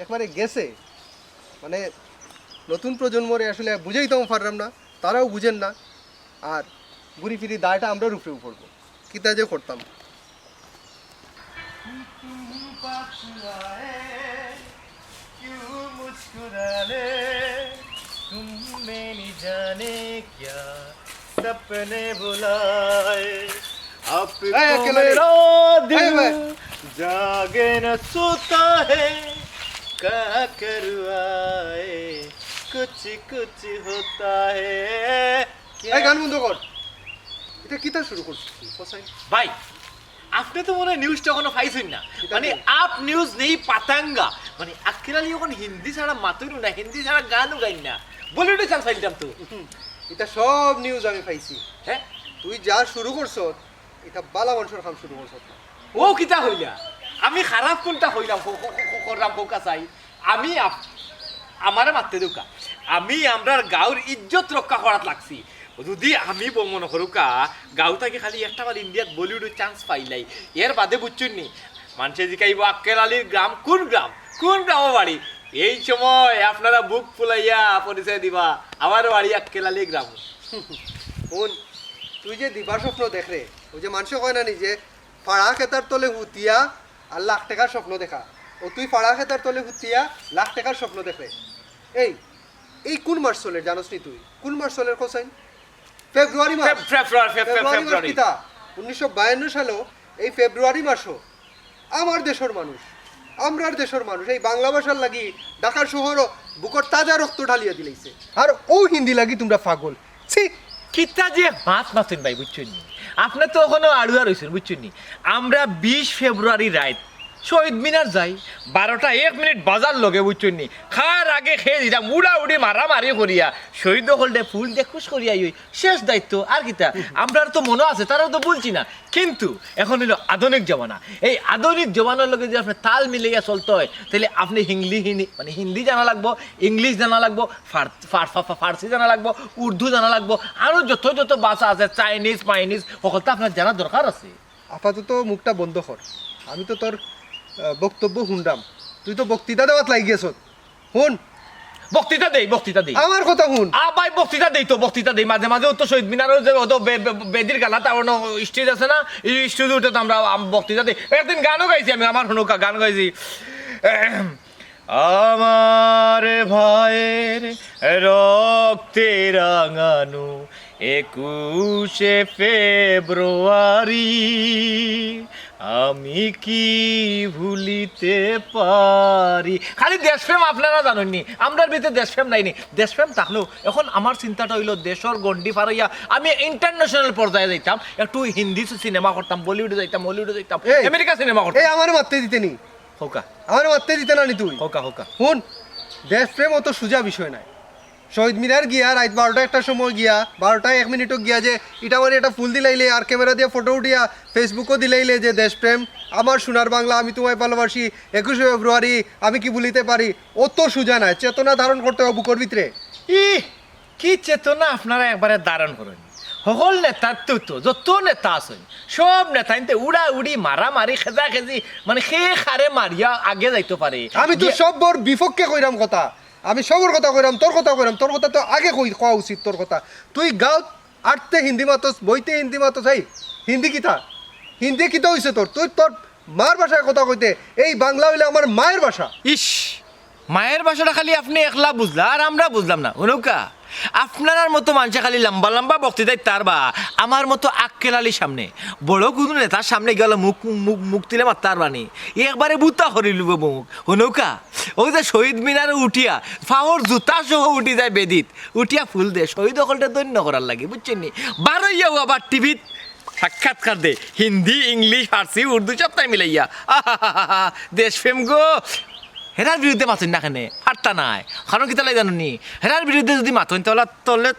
একবারে গেছে। মানে, নতুন প্রজন্মরে আসলে বুঝাইতাম পাররাম না, তারাও বুঝের না। আর ঘুরি ফিরি দায়টা আমরার উপরেউ পড়বো। কিতা যে করতাম। এই গান বন্ধ কর। ইটা কিতা শুরু করছস তুই? কসাই। ভাই, আপনে তো মনে অয় নিউজটা অখনো পাইছইন না। কিতা মানে, কইলি? আপ নিউজ নেই পাতাঙ্গা। মানে, আক্কেল আলী অখন হিন্দি ছাড়া মাতইন না, হিন্দি ছাড়া গানও গাইন না। বলিউডে চান্স পাইতাম তো। হুম, ইটা সব নিউজ আমি পাইছি। হ্যাঁ? তুই যা শুরু করছস, ইটা বালা মানষর কাম শুরু করছস না। ও কিতা কইলা? আমি খারাপ কুনটা কইলাম, ক-, ক-, ক-, করলাম, কউক্কা চাই? আমি আপ-, আমারে মাততে দেউক্কা। আমি আমরার গাঁওর ইজ্জত রক্ষা করাত লাগছি। যুদি আমি ব-, মনো করউক্কা, গাঁও থাকি খালি একটা বার ইন্ডিয়াত বলিউডো চান্স পাইলাই, এর বাদে বুঝছইন নি, মানষে জিকাইবো, "আক্কেল আলীর গ্রাম কুন গ্রাম? কুন গ্রামো বাড়ি?" এই সময় আপনারা বুক ফুলাইয়া পরিচয় দিবা, আমার বাড়ি আক্কেল আলী গ্রাম। হুন, তুই যে দিবা স্বপ্ন দেখরে, অউ যে মানষে কয় না নি যে ফাড়া খেতার তলে হুতিয়া আর লাখ টেকার স্বপ্ন দেখা, অউ তুই ফাড়া খেতার তলে হুতিয়া লাখ টেকার স্বপ্ন দেখরে। এই, এই কুন মাস চলের জানোস নি তুই? কুন মাস চলের কছাইন? ফেব্রুয়ারি মাস। ফেব-, ফেব্রুয়ারি, ফেব-, ফেব-, ফেব্রুয়ারি মাস ফেব্রুয়ারি। কিতা? উনিশশো বায়ান্ন সালো এই ফেব্রুয়ারি মাসো আমার দেশর মানুষ, আমরার দেশর মানুষ এই বাংলা ভাষার লাগি ঢাকার শহরো বুকর তাজা রক্ত ঢালিয়া দিলাইছে। আর অউ হিন্দি লাগি তুমরা পাগল। ছি! কিতা যে মাত মাতইন ভাই, বুঝছইন নি? আপনে তো অখনো আড়ুয়া রইছইন, বুঝছইন নি? আমরা বিশ ফেব্রুয়ারি রাইত শহীদ মিনার যাই, বারোটা এক মিনিট বাজার লগে, বুঝছইন নি? কার আগে খেয়ে দিতাম, উড়াউড়ি মারামারি করিয়া, শহীদ অকলরে ফুল দিয়া খুশ করিয়া অই শেষ দায়িত্ব, আর কিতা? আমরার তো মনো আছে, তারাও তো বলছি না। কিন্তু অখন অইলো আধুনিক জমানা, এই আধুনিক জমানার লগে যদি আপনে তাল মিলাইয়া চলতে অয়, তাইলে আপনে হিংলি হিনি-, মানে হিন্দি জানা লাগবো, ইংলিশ জানা লাগবো, ফার-, ফার-, ফা-, ফা-, ফার্সি জানা লাগবো, উর্দু জানা লাগবো, আরো যত যত ভাষা আছে, চাইনিজ, মাইনিজ, হকলতা আপনার জানার দরকার আছে। আপাতত মুখটা বন্ধ কর, আমি তো তোর, আহ, বক্তব্য হুনরাম, তুই তো বক্তৃতা দেওয়াত লাগি গেছত। হুন। বক্তৃতা দেই, বক্তৃতা দেই। আমার কথা হুন। আ, ভাই, বক্তৃতা দেই তো, বক্তৃতা দেই। মাঝে মাঝে অউ তো শহীদ মিনারো যে অত বে-, বে-, বেদির গালাত অনো stage আছে না, ই stage উঠে তো আমরা, আম, বক্তৃতা দেই। একদিন গানও গাইছি আমি, আমার হুনউক্কা গান গাইছি। আমার ভাইয়ের রক্তে রাঙানো একুশে ফেব্রুয়ারি, আমি কি ভুলিতে পারি। খালি দেশপ্রেম আপনারা জানইন নি, আমরার ভিতরে দেশপ্রেম নাই নি। দেশপ্রেম থাকলেও অখন আমার চিন্তাটা অইলো দেশর গণ্ডি ফারাইয়া আমি international পর্যায়ে যাইতাম, একটু হিন্দি সিনেমা করতাম, বলিউডে যাইতাম, হলিউডে যাইতাম, এই, আমেরিকা সিনেমা করতাম। এই, আমারে মাততে দিতে নি? হউক্কা। আমারে মাততে দিতে না নি তুই? হউক্কা, হউক্কা। হুন, দেশপ্রেম অত সুজা বিষয় নায়। শহীদ মিনার গিয়া রাইত বারোটা একটার সময় গিয়া, বারোটা এক মিনিটো গিয়া যে ইটা মারি একটা ফুল দিলাইলে আর ক্যামেরা দিয়া ফটো উঠিয়া Facebook-ও দিলাইলে যে দেশপ্রেম, আমার সোনার বাংলা, আমি তোমায় ভালোবাসি, একুশে ফেব্রুয়ারি, আমি কি ভুলিতে পারি, অত সুজা নায়। চেতনা ধারণ করতে অয় বুকর ভিতরে। ইহ, কি চেতনা আপনারা একবারে ধারণ করইন। হকল নেতার তো, তো যত নেতা আছইন, সব নেতাইন্তে উড়াউড়ি, মারামারি, খেজাখেজি, মানে কে কারে মারিয়া আগে যাইতো পারে। আমি তো ইয়ে সবর বিপক্ষে কইরাম কথা, আমি সবর কথা কইরাম, তোর কথা কইরাম, তোর কথা তো আগে কই-, কওয়া উচিত তোর কথা। তুই গাঁওত আটতে হিন্দি মাতস, বইতে হিন্দি মাতস, এই হিন্দি কিতা? হিন্দি কিতা অইছে তোর? তুই তোর মার ভাষায় কথা কইতে, এই বাংলা অইলে আমার মায়ের ভাষা। ইশ, মায়ের ভাষাটা খালি আপনে একলা বুঝলা, আর আমরা বুঝলাম না। হুনউক্কা, আপনারার মতো মানষে খালি লম্বা লম্বা বক্তৃতা দিতা পারবা, আমার মতো আক্কেল আলীর সামনে, বড় কুনু নেতার সামনে গিয়া মুখ, মুখ, মুখ তুলে মাততা পারবা নি? একবারে বুতা করিলিবো মুখ। হুনউক্কা, অউ যে শহীদ মিনারো উঠিয়া, পাওর জুতা সহ উঠি যায় বেদিত, উঠিয়া ফুল দে, শহীদ অকলরে ধন্য করার লাগি, বুঝছইন নি? বারইয়াউ আবার টিভিত সাক্ষাৎকার দে, হিন্দি, ইংলিশ, ফার্সি, উর্দু সবতাই মিলাইয়া। আহাহাহা, দেশপ্রেম গো। হেরার বিরুদ্ধে মাতইন না কেনে? পারতা নায়। কারণ কিতার লাগি জানো নি? হেরার বিরুদ্ধে যুদি মাতইন, তাইলে, তাইলে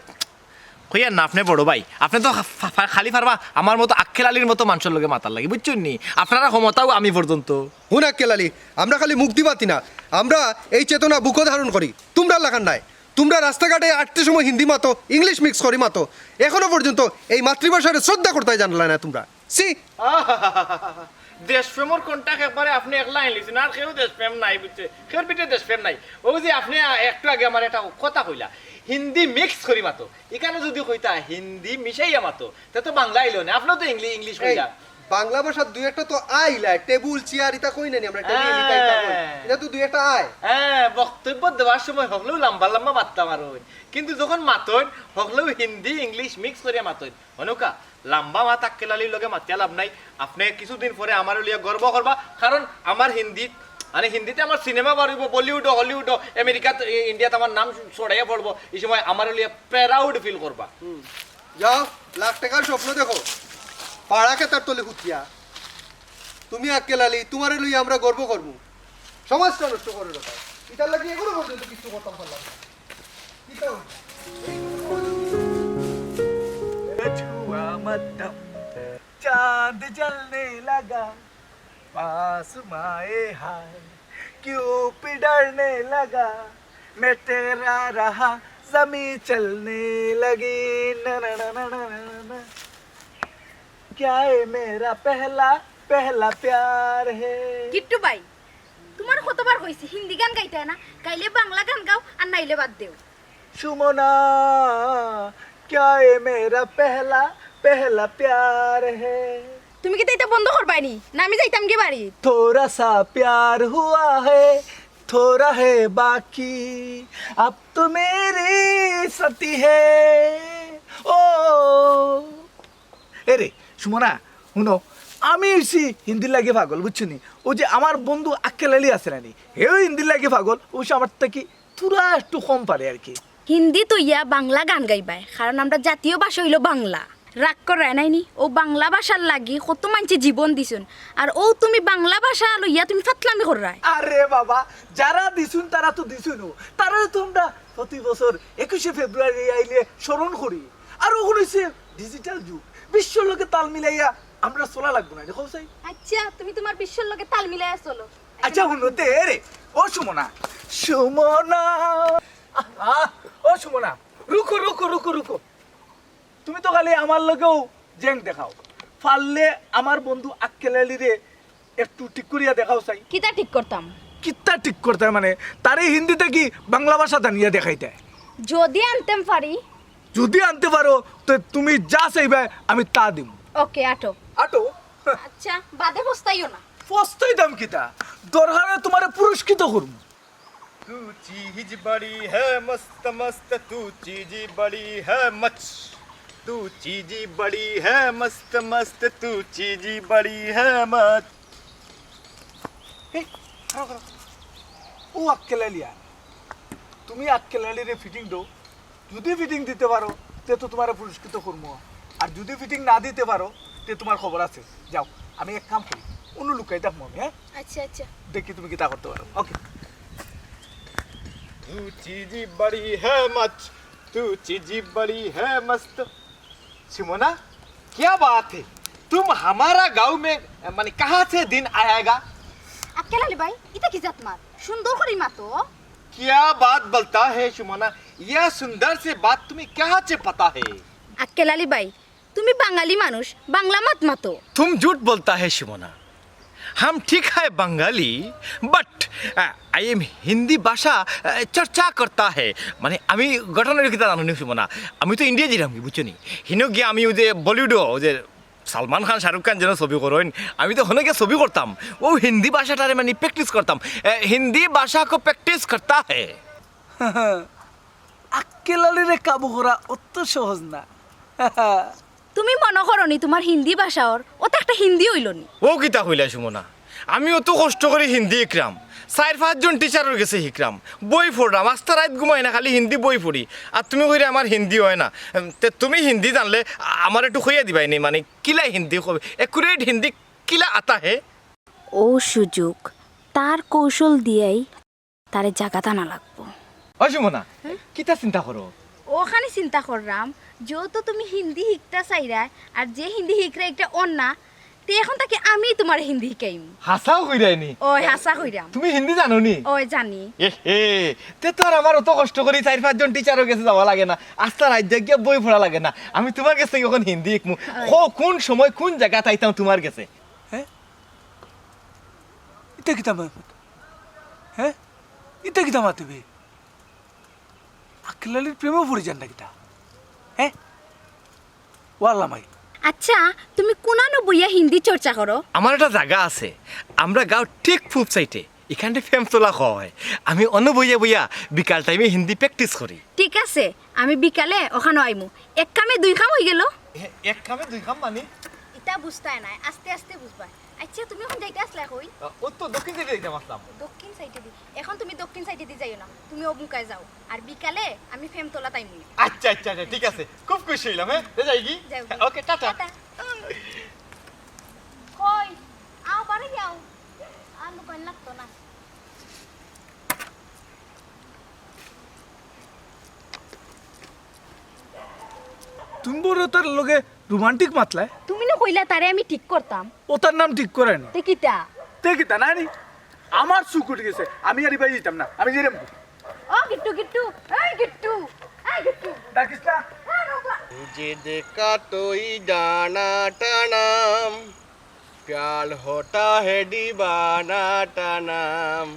কইয়ার না, আপনে বড় ভাই। আপনে তো ফা-, ফা-, খালি পারবা আমার মতো আক্কেল আলীর মতো মানষর লগে মাতার লাগি, বুঝছইন নি? আপনারার ক্ষমতাও আমি পর্যন্ত। হুন আক্কেল আলী, আমরা খালি মুখদি মাতি না, আমরা এই চেতনা বুকো ধারণ করি। তুমরার লাখান নায়। তুমরা রাস্তাঘাটে আটতে সময় হিন্দি মাতো, ইংলিশ mix করি মাতো। অখনো পর্যন্ত এই মাতৃভাষারে শ্রদ্ধা করতায় জানলায় না তুমরা। ছি! আহাহাহা। দেশপ্রেমর contact একবারে আপনে একলা আইনলিছইন, আর কেউ দেশপ্রেম নাই, বুঝছে? কেউর ভিতরে দেশপ্রেম নাই। অউ যে আপনে একটু আগে আমারে একটা কথা কইলা, হিন্দি mix করি মাতো। ইখানো যুদি কইতা হিন্দি মিশাইয়া মাতো, তে তো বাংলা আইলো না। আপনেও তো ইংলি-, ইংলিশ এই, কইলা। বাংলা ভাষার দুই একটা তো আইলা, টেবুল, চেয়ার, ইতা কই না নি আমরা, টেবিল, ইতা, ইতা কই। হ্যাঁ। ইতা তো দুই একটা আয়। হ্যাঁ, বক্তব্য দেওয়ার সময় হকলেউ লম্বা লম্বা মাততা পারইন। কিন্তু যখন মাতইন, হকলেউ হিন্দি, ইংলিশ mix করিয়া মাতইন। হুনউক্কা, লম্বা মাত আক্কেল আলীর লগে মাতিয়া লাভ নাই। আপনে কিছুদিন পরে আমারে লইয়া গর্ব করবা, কারণ আমার হিন্দিত, মানে হিন্দিতে আমার সিনেমা বারইবো, বলিউডো, হলিউডো, আমেরিকাত, ই-, ইন্ডিয়াত আমার নাম ছড়াইয়া পড়বো। ই সময় আমারে লইয়া proud feel করবা। হুম। যাও, লাখ টেকার স্বপ্ন দেখো, ফাড়া খেতার তলে হুতিয়া। তুমি আক্কেল আলী, তুমারে লইয়া আমরা গর্ব করমু। সমাজটা নষ্ট করার কথা। ইতার লাগি অখনো পর্যন্ত কিচ্ছু করতাম পারলাম না। কিতা অইলো? छुआ मत दम, चांद जलने लगा, आसमां ए हाय, क्यों पिघलने लगा, मैं टकरा रहा, जमीं चलने लगी, ना, ना, ना। क्या ये मेरा पहला, पहला प्यार है? গিট্টু ভাই, তোমার কতবার কইছি হিন্দি গান গাইতায় না, গাইলে বাংলা গান গাও আর নাইলে বাদ দেও। সুমনা, क्या ये मेरा पहला पहला प्यार है? তুমি কিতা ইতা বন্ধ করবায় নি? না আমি যাইতাম গি বাড়ি। थोड़ा सा प्यार हुआ है, थोड़ा है बाकी, अब तो मेरी सती है। ओ, এরে, সুমনা, হুনো, আমি অইছি হিন্দির লাগি পাগল, বুঝছো নি? অউ যে আমার বন্ধু আক্কেল আলী আছে না নি, হেও হিন্দির লাগি পাগল, অবশ্য আমার থাকি থুড়া একটু কম পারে আর কি। হিন্দি থইয়া বাংলা গান গাইবায়, কারণ আমরার জাতীয় ভাষা অইলো বাংলা। রাগ করায় নায় নি, অউ বাংলা ভাষার লাগি কত মানষে জীবন দিছইন, আর অউ তুমি বাংলা ভাষা লইয়া তুমি ফাতলামি কররায়। আরে বাবা, যারা দিছইন তারা তো দিছইন, তারারে তো আমরা প্রতি বছর একুশে ফেব্রুয়ারি আইলে স্মরণ করি। আর অখন অইছে digital যুগ, বিশ্বর লগে তাল মিলাইয়া আমরা চলা লাগবো না নি, কও চাই? আচ্ছা, তুমি তুমার বিশ্বর লগে তাল মিলাইয়া চলো। আচ্ছা, হুনো তে রে, ও সুমনা, সুমনা, আহা, ও সুমনা, রুকো, রুকো, রুকো, রুকো। তুমি তো খালি আমার লগেউ জেং দেখাও, পারলে আমার বন্ধু আক্কেল আলীরে একটু ঠিক করিয়া দেখাও চাই। কিতা ঠিক করতাম? কিতা ঠিক করতায় মানে, তারে হিন্দি থাকি বাংলা ভাষা জানিয়া দেখাইতায়। যদি আনতাম পারি। যদি আনতে পারো, তো তুমি যা চাইবায় আমি তা দিমু। ওকে, আটো। আটো? আচ্ছা, বাদে পস্তাইও না। পস্তাইতাম কিতা? দরকার অয় তুমারে পুরস্কৃত করমু। तू चीज बड़ी है मस्त मस्त, तू चीज बड़ी है मच, तू चीज बड़ी है मस्त मस्त, तू चीज बड़ी है मच। এ, খাড়াও, খাড়াও। ও আক্কেল আলী, তুমি আক্কেল আলীরে ফিটিং দেও, যদি ফিটিং দিতে পারো, তে তো তুমারে পুরস্কৃত করমু, আর যদি ফিটিং না দিতে পারো, তে তুমার খবর আছে। যাও, আমি এক কাম করি, অনো লুকাই থাকমু আমি, হ্যাঁ? আচ্ছা, আচ্ছা। দেখি তুমি কিতা করতে পারো। ওকে। तू चीज बड़ी है मच, तू चीज बड़ी है मस्त। सुमना, क्या बात है? तुम हमारा गांव में, माने, कहाँ से दिन आएगा? আক্কেল আলী ভাই, ইতা কি জাত মাত? সুন্দর করি মাতো। क्या बात बोलता है सुमना, यह सुंदर से बात तुम्हें कहाँ से पता है? আক্কেল আলী ভাই, তুমি বাঙালি মানুষ, বাংলা মাত মাতো। तुम झूठ बोलता है सुमना, हम ठीक है Bengali, but, uh, I am Hindi भाषा, uh, चर्चा करता है। মানে, আমি ঘটনা কিতা জানো নি সুমনা, আমি তো ইন্ডিয়া যাইরাম গি, বুঝছো নি? হিনো গিয়া আমি অউ যে বলিউডো, অউ যে সালমান খান, শাহরুখ খান যেন ছবি করইন, আমি তো হনো গিয়া ছবি করতাম, অউ হিন্দি ভাষাটারে মানে practice করতাম। এ, हिंदी भाषा को practice करता है। আক্কেল আলীরে কাবু করা অত সহজ না। তুমি মনো করো নি তুমার হিন্দি ভাষা অর, অউ তো একটা হিন্দি অইলো নি। অউ কিতা কইলায় সুমনা? আমি অত কষ্ট করি হিন্দি হিকরাম, চাইর পাঁচজন টিচারর গেছে হিকরাম, বই পড়রাম, আস্তা রাইত ঘুমাই না, খালি হিন্দি বই পড়ি। আর তুমি কইরায় আমার হিন্দি অয় না। উম, তে তুমি হিন্দি জানলে আ-, আমারে একটু কইয়া দিবায় নি, মানে, কিলা হিন্দি কবে, accurate হিন্দি কিলা আতা হে? অউ সুযোগ, তার কৌশল দিয়াই তারে জাগাত আনা লাগবো। ও সুমনা, কিতা চিন্তা করো? অখানি চিন্তা কররাম, যেহেতু তুমি হিন্দি হিকতা চাইরায়, আর যে হিন্দি হিকরায় ইটা অর না, তে অখন থাকি আমি তুমারে হিন্দি হিকাইমু। হাছাউ কইরায় নি? অয়, হাছা কইরাম। তুমি হিন্দি জানো নি? অয়, জানি। এ হে, তে তো আর আমার অত কষ্ট করি চাইর পাঁচজন টিচারর গেছে যাওয়া লাগে না, আস্তা রাইত জাগিয়া বই পড়া লাগে না। আমি তুমার গেছ থাকি অখন হিন্দি হিকমু। অয়। কও, কুন সময় কুন জাগাত আইতাম তুমার গেছে? হ্যাঁ? ইতা কিতা মাত? হ্যাঁ? ইতা কিতা মাতে বে? আক্কেল আলীর প্রেমো পড়ি যার না কিতা? হ্যাঁ? ও আল্লাহ মাই। আচ্ছা, তুমি কুনানো বইয়া হিন্দি চর্চা করো? আমার একটা জাগা আছে, আমরার গাঁওর ঠিক পুব সাইডে, ইখানরে প্রেমতলা কওয়া অয়। আমি অনো বইয়া বইয়া বিকাল টাইমে হিন্দি practice করি। ঠিক আছে, আমি বিকালে অখানো আইমু। এক কামে দুই কাম অইগেলো। এ-, এক কামে দুই কাম মানে? ইতা বুঝতায় নায়, আস্তে আস্তে বুঝবায়। আচ্ছা, তুমি অখন যাইতা আছলায় কই? আ, অউ তো দক্ষিণ সাইডে যাইতাম আছলাম। দক্ষিণ সাইডেদি? অখন তুমি দক্ষিণ সাইডেদি যাইও না, তুমি অমুকায় যাও। আর বিকালে আমি প্রেমতলাত আইমু। আচ্ছা, আচ্ছা, আচ্ছা, ঠিক আছে। খুব খুশি অইলাম, হ্যাঁ? তে যাইগি? যাওগি। ওকে, টাটা। টাটা। কই? আও, বারে যাও। আর লুকাইন লাগতো না। তুমি বড় তার লগে romantic মাতলায়? তুমি না কইলা তারে আমি ঠিক করতাম। ও তার নাম ঠিক করে না। তে কিতা? তে কিতা না নি? আমার চুক উঠি গেছে, আমি আর ইবায় যাইতাম না, আমি যাইরাম। ও গিট্টু, গিট্টু, এই গিট্টু, এই গিট্টু। ডাকিস না। এই বাবা। तुझे देखा तो ही जाना टाना। प्यार होता है दीवाना का नाम,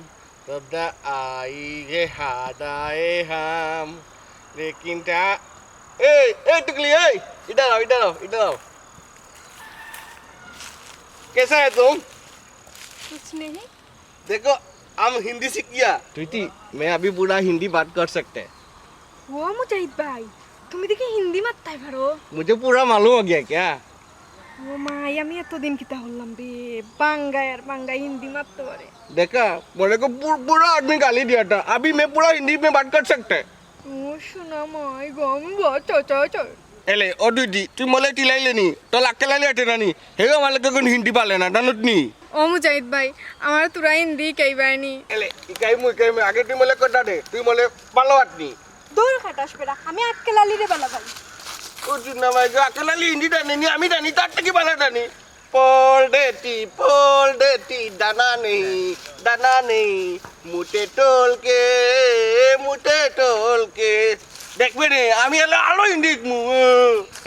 तब ना आएंगे याद आए हम, लेकिन क्या। ए, ए टुकली, ए, इधर आओ, इधर आओ, इधर आओ। कैसा है तुम? कुछ नहीं। देखो, हम हिंदी सीख गया। प्रीति, मैं अभी पूरा हिंदी बात कर सकते हैं। ও মুজাহিদ ভাই, তুমি দেখি হিন্দি মাততায় পারো। मुझे पूरा मालूम हो गया क्या? ও মাই, আমি এতদিন কিতা করলাম রে, বাঙ্গায় আর বাঙ্গায় হিন্দি মাততে পারে। देखा, बोले को पू-, पूरा आदमी गाली दिया था। अभी मैं पूरा हिंदी में बात कर सकते हैं। ও সোনা মাই গো, আমি বড় চয় চয় চয়। এলে, ও দিদি, তুই মলে তিলাইলে নি? তো লাক্কে লাইলে আটে না নি? হেগো আমার লগে কোন হিন্দি পালে না, জানত নি? ও মুজাহিদ ভাই, আমার তোরা হিন্দি শিকাইবায় নি? এলে, ইকাইমু, ইকাইমু। আগে তুই মলে কথা দে, তুই মলে ভালো আটনি। দূর খাটাস বেড়া, আমি আক্কেল আলীরে বালা পাই। ও জুন্না ভাই গো, আক্কেল আলী হিন্দি জানে নি, আমি জানি, তার থেকে ভালো জানি। पोल देती, पोल देती, दाना नहीं, दाना नहीं, मुझे टोल के, मुझे टोल के। দেখবে রে, আমি এলে আলো হিন্দি হিকমু।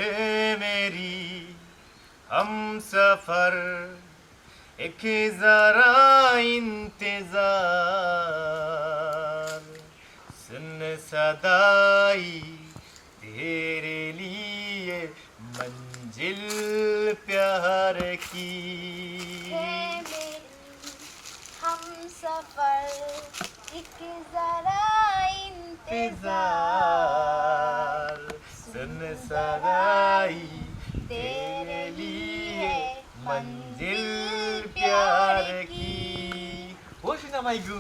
ए मेरी हमसफर, एक जरा इंतजार, सुन सदाई तेरे लिए मंजिल प्यार की। है मेरी हमसफर, एक जरा इंतजार, सुन सदाई तेरे लिए मंजिल प्यार की। ও সোনা মাই গো,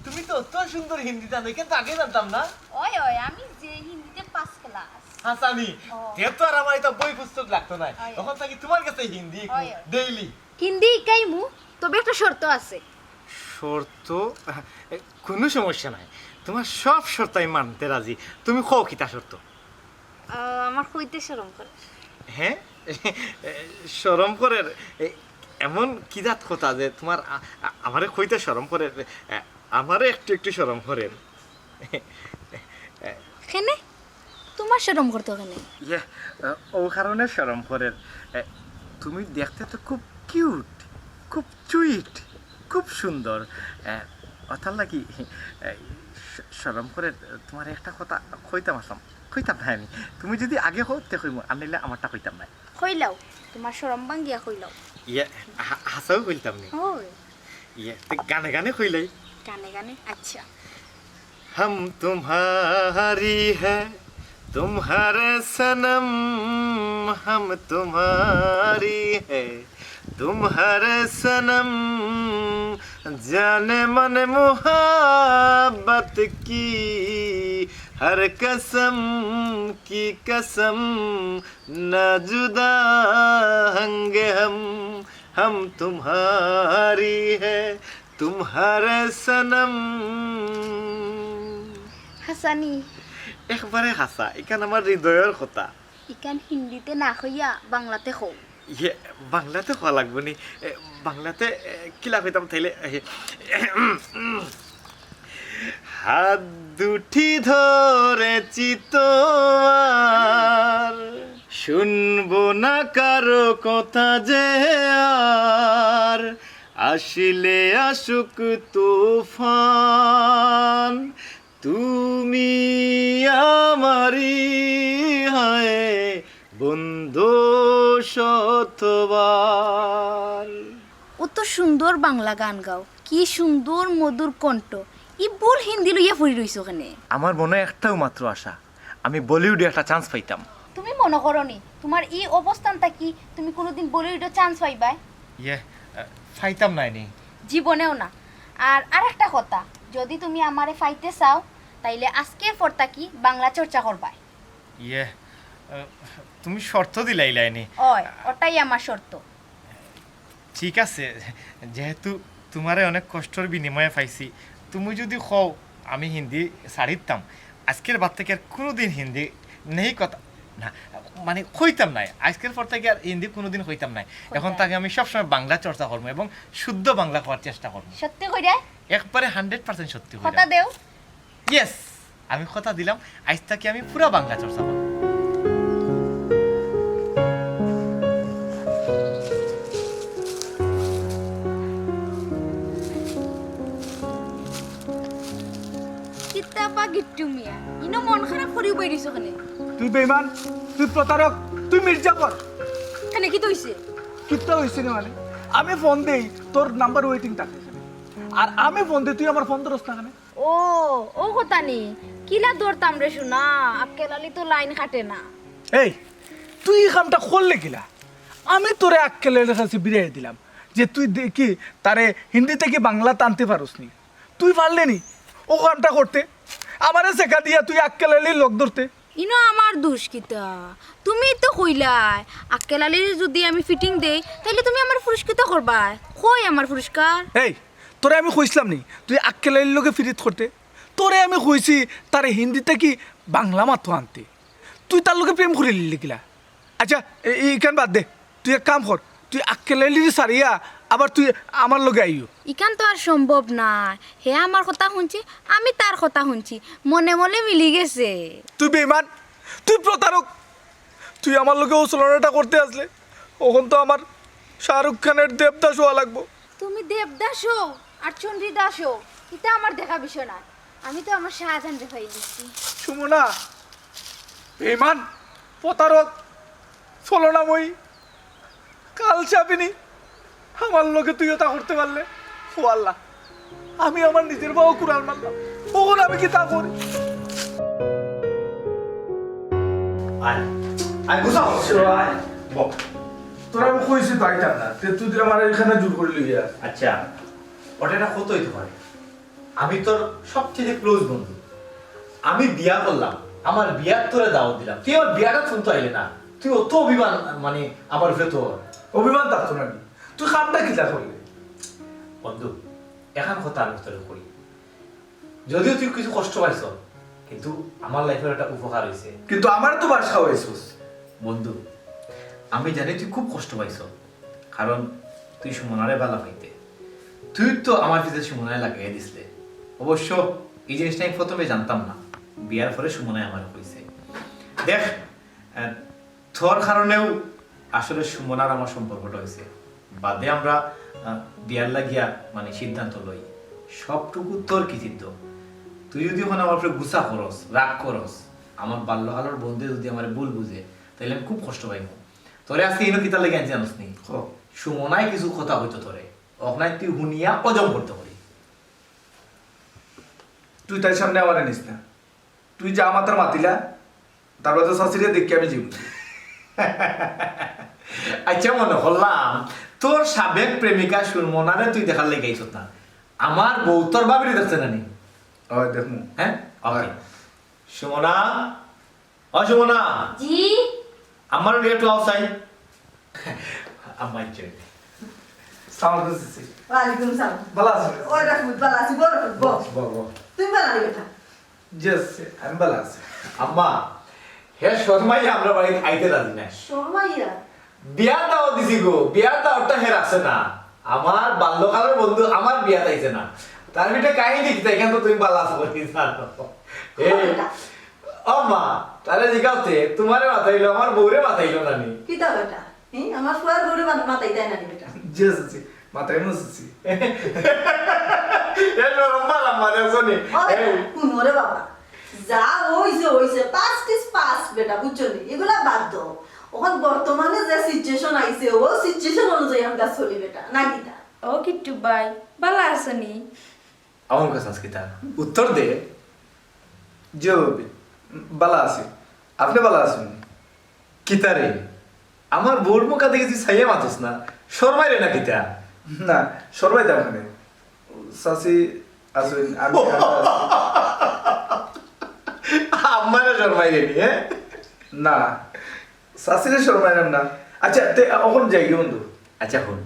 তুমি তো অত সুন্দর হিন্দি জানো, ইখান তো আগে জানতাম না। ওই, ওই, আমি যে হিন্দিতে পাস ক্লাস। হাসানি, ও। তে তো আর আমার এটা বই পুস্তক লাগতো না। ওই। এখন থাকি তোমার কাছে হিন্দি ওই, ওই। ডেইলি। হিন্দি শিকাইমু, তবে একটা শর্ত আছে। শর্ত? এ, কোনো সমস্যা নাই, তোমার সব শর্ত আমি মানতে রাজি। তুমি কও কিতা শর্ত? আহ, আমার কইতে শরম করে। হ্যাঁ? শরম করের? এ, এমন কি জাত কথা যে তোমার আ-, আ-, আমারে কইতে শরম করের? এ, আমারে একটু একটু শরম করের। কেনে? তোমার শরম করতো কেনে? ইয়ে, আ, ও কারণে শরম করের। এ, তুমি দেখতে তো খুব কিউট, খুব সুইট, খুব সুন্দর। এ, অতার লাগি, এ, শ-, শরম করের। তোমারে একটা কথা কইতাম আসলাম, কইতাম না আমি। তুমি যদি আগে কও, তে কইমু, আর নাইলে আমারটা কইতাম না। কইলাও, তোমার শরম ভাঙ্গিয়া কইলাও। ইয়ে, হা-, হাছাউ কইতাম নি? ওই। ইয়ে, তে গানে গানে কইলাই। গানে গানে? আচ্ছা। हम तुम्हारी है, तुम हर सनम, हम तुम्हारी है, तुम हर सनम, जाने मन मोहब्बत की, हर कसम की कसम, ना जुदा होंगे हम, हम तुम्हारी है, तुम हर सनम। হাছানি। একবারে হাছা, ইখান আমার হৃদয়র কথা। ইখান হিন্দিতে না কইয়া বাংলাতে কও। ইয়ে, বাংলাতে কওয়া লাগবো নি? এ, বাংলাতে, এ, কিলা কইতাম তাইলে? এ, হাত দুটি ধরেছি তোমার, শুনবো না কারো কথা যে আর, আসিলে আসুক তুফান, তুমি আমারই হয়ে বন্ধু শতবার। অত সুন্দর বাংলা গান গাও, কি সুন্দর মধুর কণ্ঠ। ই ভুল হিন্দি লইয়া পড়ি রইছো কেনে? আমার মনে একটাউ মাত্র আশা, আমি বলিউডে একটা চান্স পাইতাম। তুমি মনো করো নি, তোমার ই অবস্থান থাকি তুমি কোনোদিন বলিউডো চান্স পাইবায়? ইয়ে, আহ, পাইতাম নায় নি। জীবনেও না। আর আরেকটা কথা, যদি তুমি আমারে পাইতে চাও, তাইলে আজকের পর থাকি বাংলা চর্চা করবায়। ইয়ে, আহ, তুমি শর্ত দিলাইলায় নি। অয়, ওটাই আমার শর্ত। ঠিক আছে, যেহেতু তোমারে অনেক কষ্টর বিনিময়ে পাইছি, তুমি যদি কও আমি হিন্দি ছাড়ি দিতাম, আজকের বাদ থাকি আর কোনোদিন হিন্দি নেই কথা, না, মানে কইতাম নায়, আজকের পর থাকি আর হিন্দি কোনোদিন কইতাম নায়। এখন কইতাম। থাকি আমি সবসময় বাংলা চর্চা করমু এবং শুদ্ধ বাংলা কওয়ার চেষ্টা করমু। সত্যি কইরায়? একবারে হান্ড্রেড পার্সেন্ট সত্যি কইরাম। কথা দেও। ইয়েস, আমি কথা দিলাম, আইজ থাকি আমি পুরা বাংলা চর্চা করমু। বা গিট্টু মিয়া, ইনো মন খারাপ করি বই রইছো কেনে? তুই বেইমান, তুই প্রতারক, তুই মির্জাফর। কেনে, কিতা অইছে? কিতা অইছে রে মানে? আমি ফোন দেই, তোর নাম্বার ওয়েটিং থাকে এখানে। আর আমি ফোন দেই, তুই আমার ফোন ধরস না কেনে? ও, ও কথা নি। কিলা ধরতাম রে সোনা, আক্কেল আলী তো লাইন কাটে না। এই, তুই এই কামটা করলে কিলা? আমি তোরে আক্কেল আলীর কাছে বিরাই দিলাম যে তুই দেখি তারে হিন্দি থাকি বাংলা টানতে পারস নি। তুই পারলে নি ও কামটা করতে? আমারে শেখা দিয়া তুই আক্কেল আলীর লগ ধরতে? ইনো আমার দোষ কিতা? তুমি তো কইলায়, আক্কেল আলীর যদি আমি ফিটিং দেই, তাইলে তুমি আমার পুরস্কৃত করবায়। কই আমার পুরস্কার? এই, তোরে আমি কইছিলাম নি তুই আক্কেল আলীর লগে ফিরিত করতে? তোরে আমি কইছি তারে হিন্দি থাকি বাংলা মাতো আনতে, তুই তার লগে প্রেম করিলিলি কিলা? আচ্ছা, এ- এ- ইখান বাদ দে, তুই এক কাম কর, তুই আক্কেল আলীর সারিয়া আবার তুই আমার লগে আইও। ইখান তো আর সম্ভব না। হে আমার কথা হুনছে, আমি তার কথা হুনছি, মনে মনে মিলি গেছে। তুই বেইমান, তুই প্রতারক। তুই আমার লগে ও ছলনাটা করতে আসলে, অখন তো আমার শাহরুখ খানের দেবদাস হওয়া লাগবো। তুমি দেবদাস হও আর চণ্ডীদাস হও, ইটা আমার দেখা বিষয় না। আমি তো আমার শাহজাহানরে পাই দিছি। সুমনা, বেইমান, প্রতারক, ছলনাময়ী, কাল সাপিনী, আমার লগে তুই ওটা করতে পারলে, ও আল্লাহ, আমি আমার নিজের বাবা কুড়াল মারলাম। অখন আমি কিতা করি? আয়, আয়, গুছাও। আয়, বল। তোরা আমি কইছি তো আইতাম না, তে তুই আমার এখানে জোর করে লইয়া। আচ্ছা, ওটা একটা কত হইতে পারে? আমি তোর সবচেয়ে ক্লোজ বন্ধু। আমি বিয়া করলাম, আমার বিয়ার তোরে দাওয়াত দিলাম, তুই আমার বিয়াটা শুনতে আইলে না। তুই অত অভিমান, মানে, আমার উপরে তোর। অভিমান থাকতো না নি? তুই কামটা কিতা করলে? বন্ধু, এখান কথা আমি তোরে কই, যদিও তুই কিছু কষ্ট পাইছ, কিন্তু আমার লাইফের একটা উপকার হইছে। কিন্তু আমার তো বাস খাওয়াইছস। বন্ধু, আমি জানি তুই খুব কষ্ট পাইছ, কারণ তুই সুমনারে বালা পাইতে। তুই তো আমার পিছে সুমনায় লাগাই দিছলে। অবশ্য এই জিনিসটা আমি প্রথমে জানতাম না, বিয়ার পরে সুমনায় আমার কইছে। দেখ, আহ, তোর কারণেও আসলে সুমনার আমার সম্পর্কটা হইছে। বাদে আমরা, আহ, বিয়ার লাগিয়া মানে সিদ্ধান্ত লই, সবটুকু তোর কৃতিত্ব। তুই যদি এখন আমার উপরে গুসা করস, রাগ করস, আমার বাল্যকালের বন্ধু যদি আমার ভুল বুঝে, তাহলে আমি খুব কষ্ট পাইব। তোরে আজকে ইনো কিতা লেগে আনছি জানোস নি? ক। সুমনায় কিছু কথা কইতো তোরে, অখনায় তুই হুনিয়া অজম করতে পারি। তুই তার সামনে আমারে নিস না। তুই যা মাতার মাতিলা, তারপরে তো শাশুড়ি দেখি আমি জীবন। আচ্ছা, মনে করলাম তোর সাবেক প্রেমিকা সুমনারে তুই দেখার লেগে আইছত না। আমার বউ তোর ভাবিরে দেখছে না নি? ওই দেখমু। হ্যাঁ, ওকে। সুমনা, ও সুমনা। জি। আমার একটু আউসাই। আমার জন্য। সালাম আলাইকুম চাচি। ওয়ালাইকুম সালাম। ভালা আছো? ওই রে ফুট, ভালা আছি, বড় ফুট, বস। বল, বল। তুমি ভালা আছো বেটা? জি চাচি, আমি ভালা আছি। আম্মা, হে শর্মাই আমরা বাড়িত আইতে রাজি নাই। শর্মাইয়া? বিয়ার দাওয়াত দিছি গো, বিয়ার দাওয়াতটা হে রাখছে না। আমার বাল্যকালের বন্ধু আমার বিয়াত আইছে না। তার ভিতরে কাহিনী কিতা, এখান তো তুমি ভালা আছো বলি জানো। এই, ও মা, তাহলে জিগাওতে তোমারে মাতাইলো, আমার বউরে মাতাইলো না নি? কিতা বেটা? হ্যাঁ, আমার ফুয়ার বউরে মা-, মাতাইতায় না নি বেটা? জি চাচি, মাতাইমু চাচি। এ শরম পার আম্মা, দেখছো নি? ও বেটা, এই, হুনো রে বাবা, যা হইছে হইছে, past is past বেটা, বুঝছো নি? এগুলা বাদ দাও। অখন বর্তমানে যে situation আইছে, ও situation অনুযায়ী আমরা চলি বেটা, না কিতা? ও কিট্টু ভাই, ভালা আছো নি? আমার কাছে আজকে তার উত্তর দে। জি ভাবি, ভালা আছি। আপনি ভালা আছেন? কিতা রে, আমার বউর মুখা দেখেছি, সাইয়া মাতস না, শর্মাই রে না কিতা? না, শর্মাইতাম কেনে? চাচি আছেন, আমি একা আছি। আমারে শর্মাই রে নি, হ্যাঁ? না, চাচিরে শর্মাইলাম না। আচ্ছা, তে অখন যাই গি বন্ধু? আচ্ছা, হুন,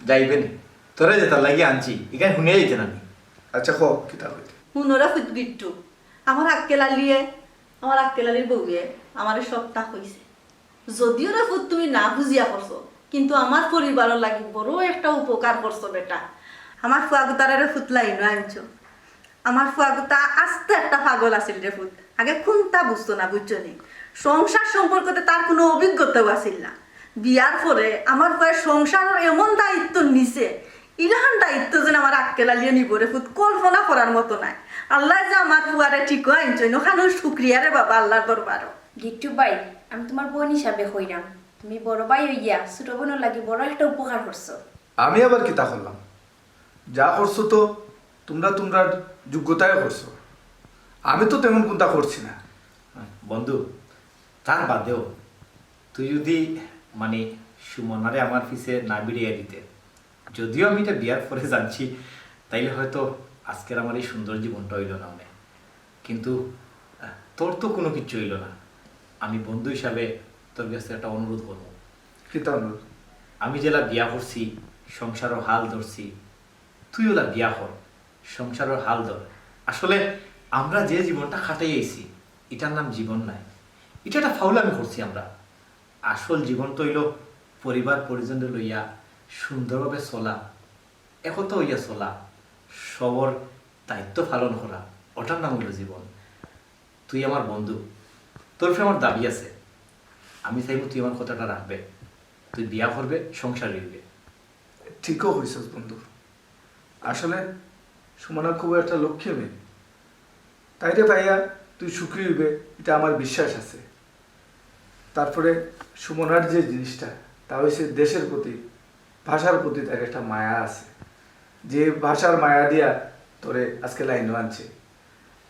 যাইবে নি, তোরে যেটা লাগি আনছি, এখানে হুনিয়া যাইতে না নি। আচ্ছা, কও, কিতা কইতে? হুনো রে ফুত গিট্টু, আমার আক্কেল আলিয়ে, আমার আক্কেল আলির বউয়ে আমারে সবতা কইছে। যদিও রে ফুত তুমি না বুঝিয়া করছো, কিন্তু আমার পরিবারর লাগি বড় একটা উপকার করছো বেটা। আমার ফুয়াগুতারে রে ফুত লাইনো আনছো। আমার ফুয়াগুতা আস্তে একটা পাগল আছিল রে ফুত। আগে কুন্তা বুঝতো না, বুঝছো নি? সংসার সম্পর্কতে তার কোনো অভিজ্ঞতাও আছিল না। বিয়ার পরে আমার ফুয়ায় সংসারর এমন দায়িত্ব নিছে, ইলাখান দায়িত্ব যেন আমার আক্কেল আলিয়ে নিব রে ফুত, কল্পনা করার মতো নায়। আল্লায় যে আমার ফুয়ারে ঠিকও আনছইন, অখানর শুকরিয়া রে বাবা আল্লার দরবারো। গিট্টু ভাই, আমি তুমার বইন হিসাবে কইরাম, তুমি বড় ভাই অইয়া ছুটো বইনর লাগি বড় একটা উপকার করছো। আমি আবার কিতা করলাম? যা করছো তো তুমরা তুমরার যোগ্যতায় করছো, আমি তো তেমন কুন্তা করছি না। বন্ধু, তার বাদেও তুই যুদি মানে সুমনারে আমার পিছে না বিড়াইয়া দিতে, যদিও আমি ইটা বিয়ার পরে জানছি, তাইলে হয়তো আজকের আমার এই সুন্দর জীবনটা অইলো না অনে। কিন্তু আহ, তোর তো কুনু কিচ্ছু অইলো না। আমি বন্ধু হিসাবে তোর গেছে একটা অনুরোধ করমু। কিতা অনুরোধ? আমি যেলা বিয়া করছি, সংসারর হাল ধরছি, তুই অলা বিয়া কর, সংসারর হাল ধর। আসলে আমরা যে জীবনটা কাটাই আইছি, ইটার নাম জীবন নায়, ইটা একটা ফাউলামি করছি আমরা। আসল জীবন তো অইলো পরিবার পরিজনরে লইয়া সুন্দরভাবে চলা, একতা অইয়া চলা, সবর দায়িত্ব পালন করা, অটার নাম অইলো জীবন। তুই আমার বন্ধু, তোর উপরে আমার দাবি আছে, আমি চাইমু তুই আমার কথাটা রাখবে, তুই বিয়া করবে, সংসারী অইবে। ঠিকও কইছস বন্ধু, আসলে সুমনা খুব একটা লক্ষ্মী মেয়ে, তাইরে পাইয়া তুই সুখী অইবে, ইটা আমার বিশ্বাস আছে। তারপরে সুমনার যে জিনিসটা, তা অইছে দেশের প্রতি, ভাষার প্রতি তার একটা মায়া আছে, যে ভাষার মায়া দিয়া তোরে আজকে লাইনো আনছে,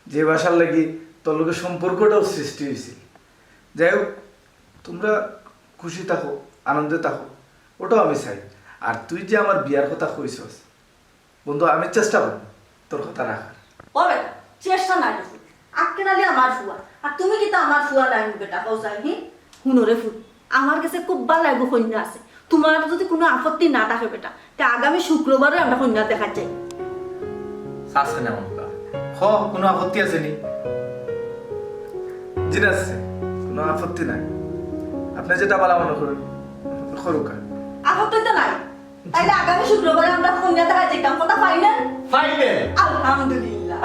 যে ভাষার লাগি তোর লগে সম্পর্কটাও সৃষ্টি অইছিল। যাই হোক, তুমরা খুশি থাকো, আনন্দে থাকো, অটাও আমি চাই। আর তুই যে আমার বিয়ার কথা কইছস, বন্ধু, আমি চেষ্টা করমু তোর কথা রাখার। ও বেটা, চেষ্টা নায় রে ফুত, আক্কেল আলী আমার ফুয়া, আর তুমি কিতা আমার ফুয়া নায় নি বেটা, কও চাই, হি? হুনো রে ফুত, আমার গেছে খুব ভালা এগু কইন্যা আছে, তুমার যুদি কুনু আপত্তি না থাকে বেটা, তে আগামী শুক্রবারে আমরা কইন্যা দেখাত যাই। চাস কেনে আমারে? হ, কুনু আপত্তি আছে নি? জি না, আছে, কুনু আপত্তি নাই। আপনে যেটা ভালা মনে করইন, করউক্কা। আপত্তি তো নাই, তাইলে আগামী শুক্রবারে আমরা কইন্যা দেখাত যাইতাম, কথা ফাইনাল? ফাইনাল। আলহামদুলিল্লাহ।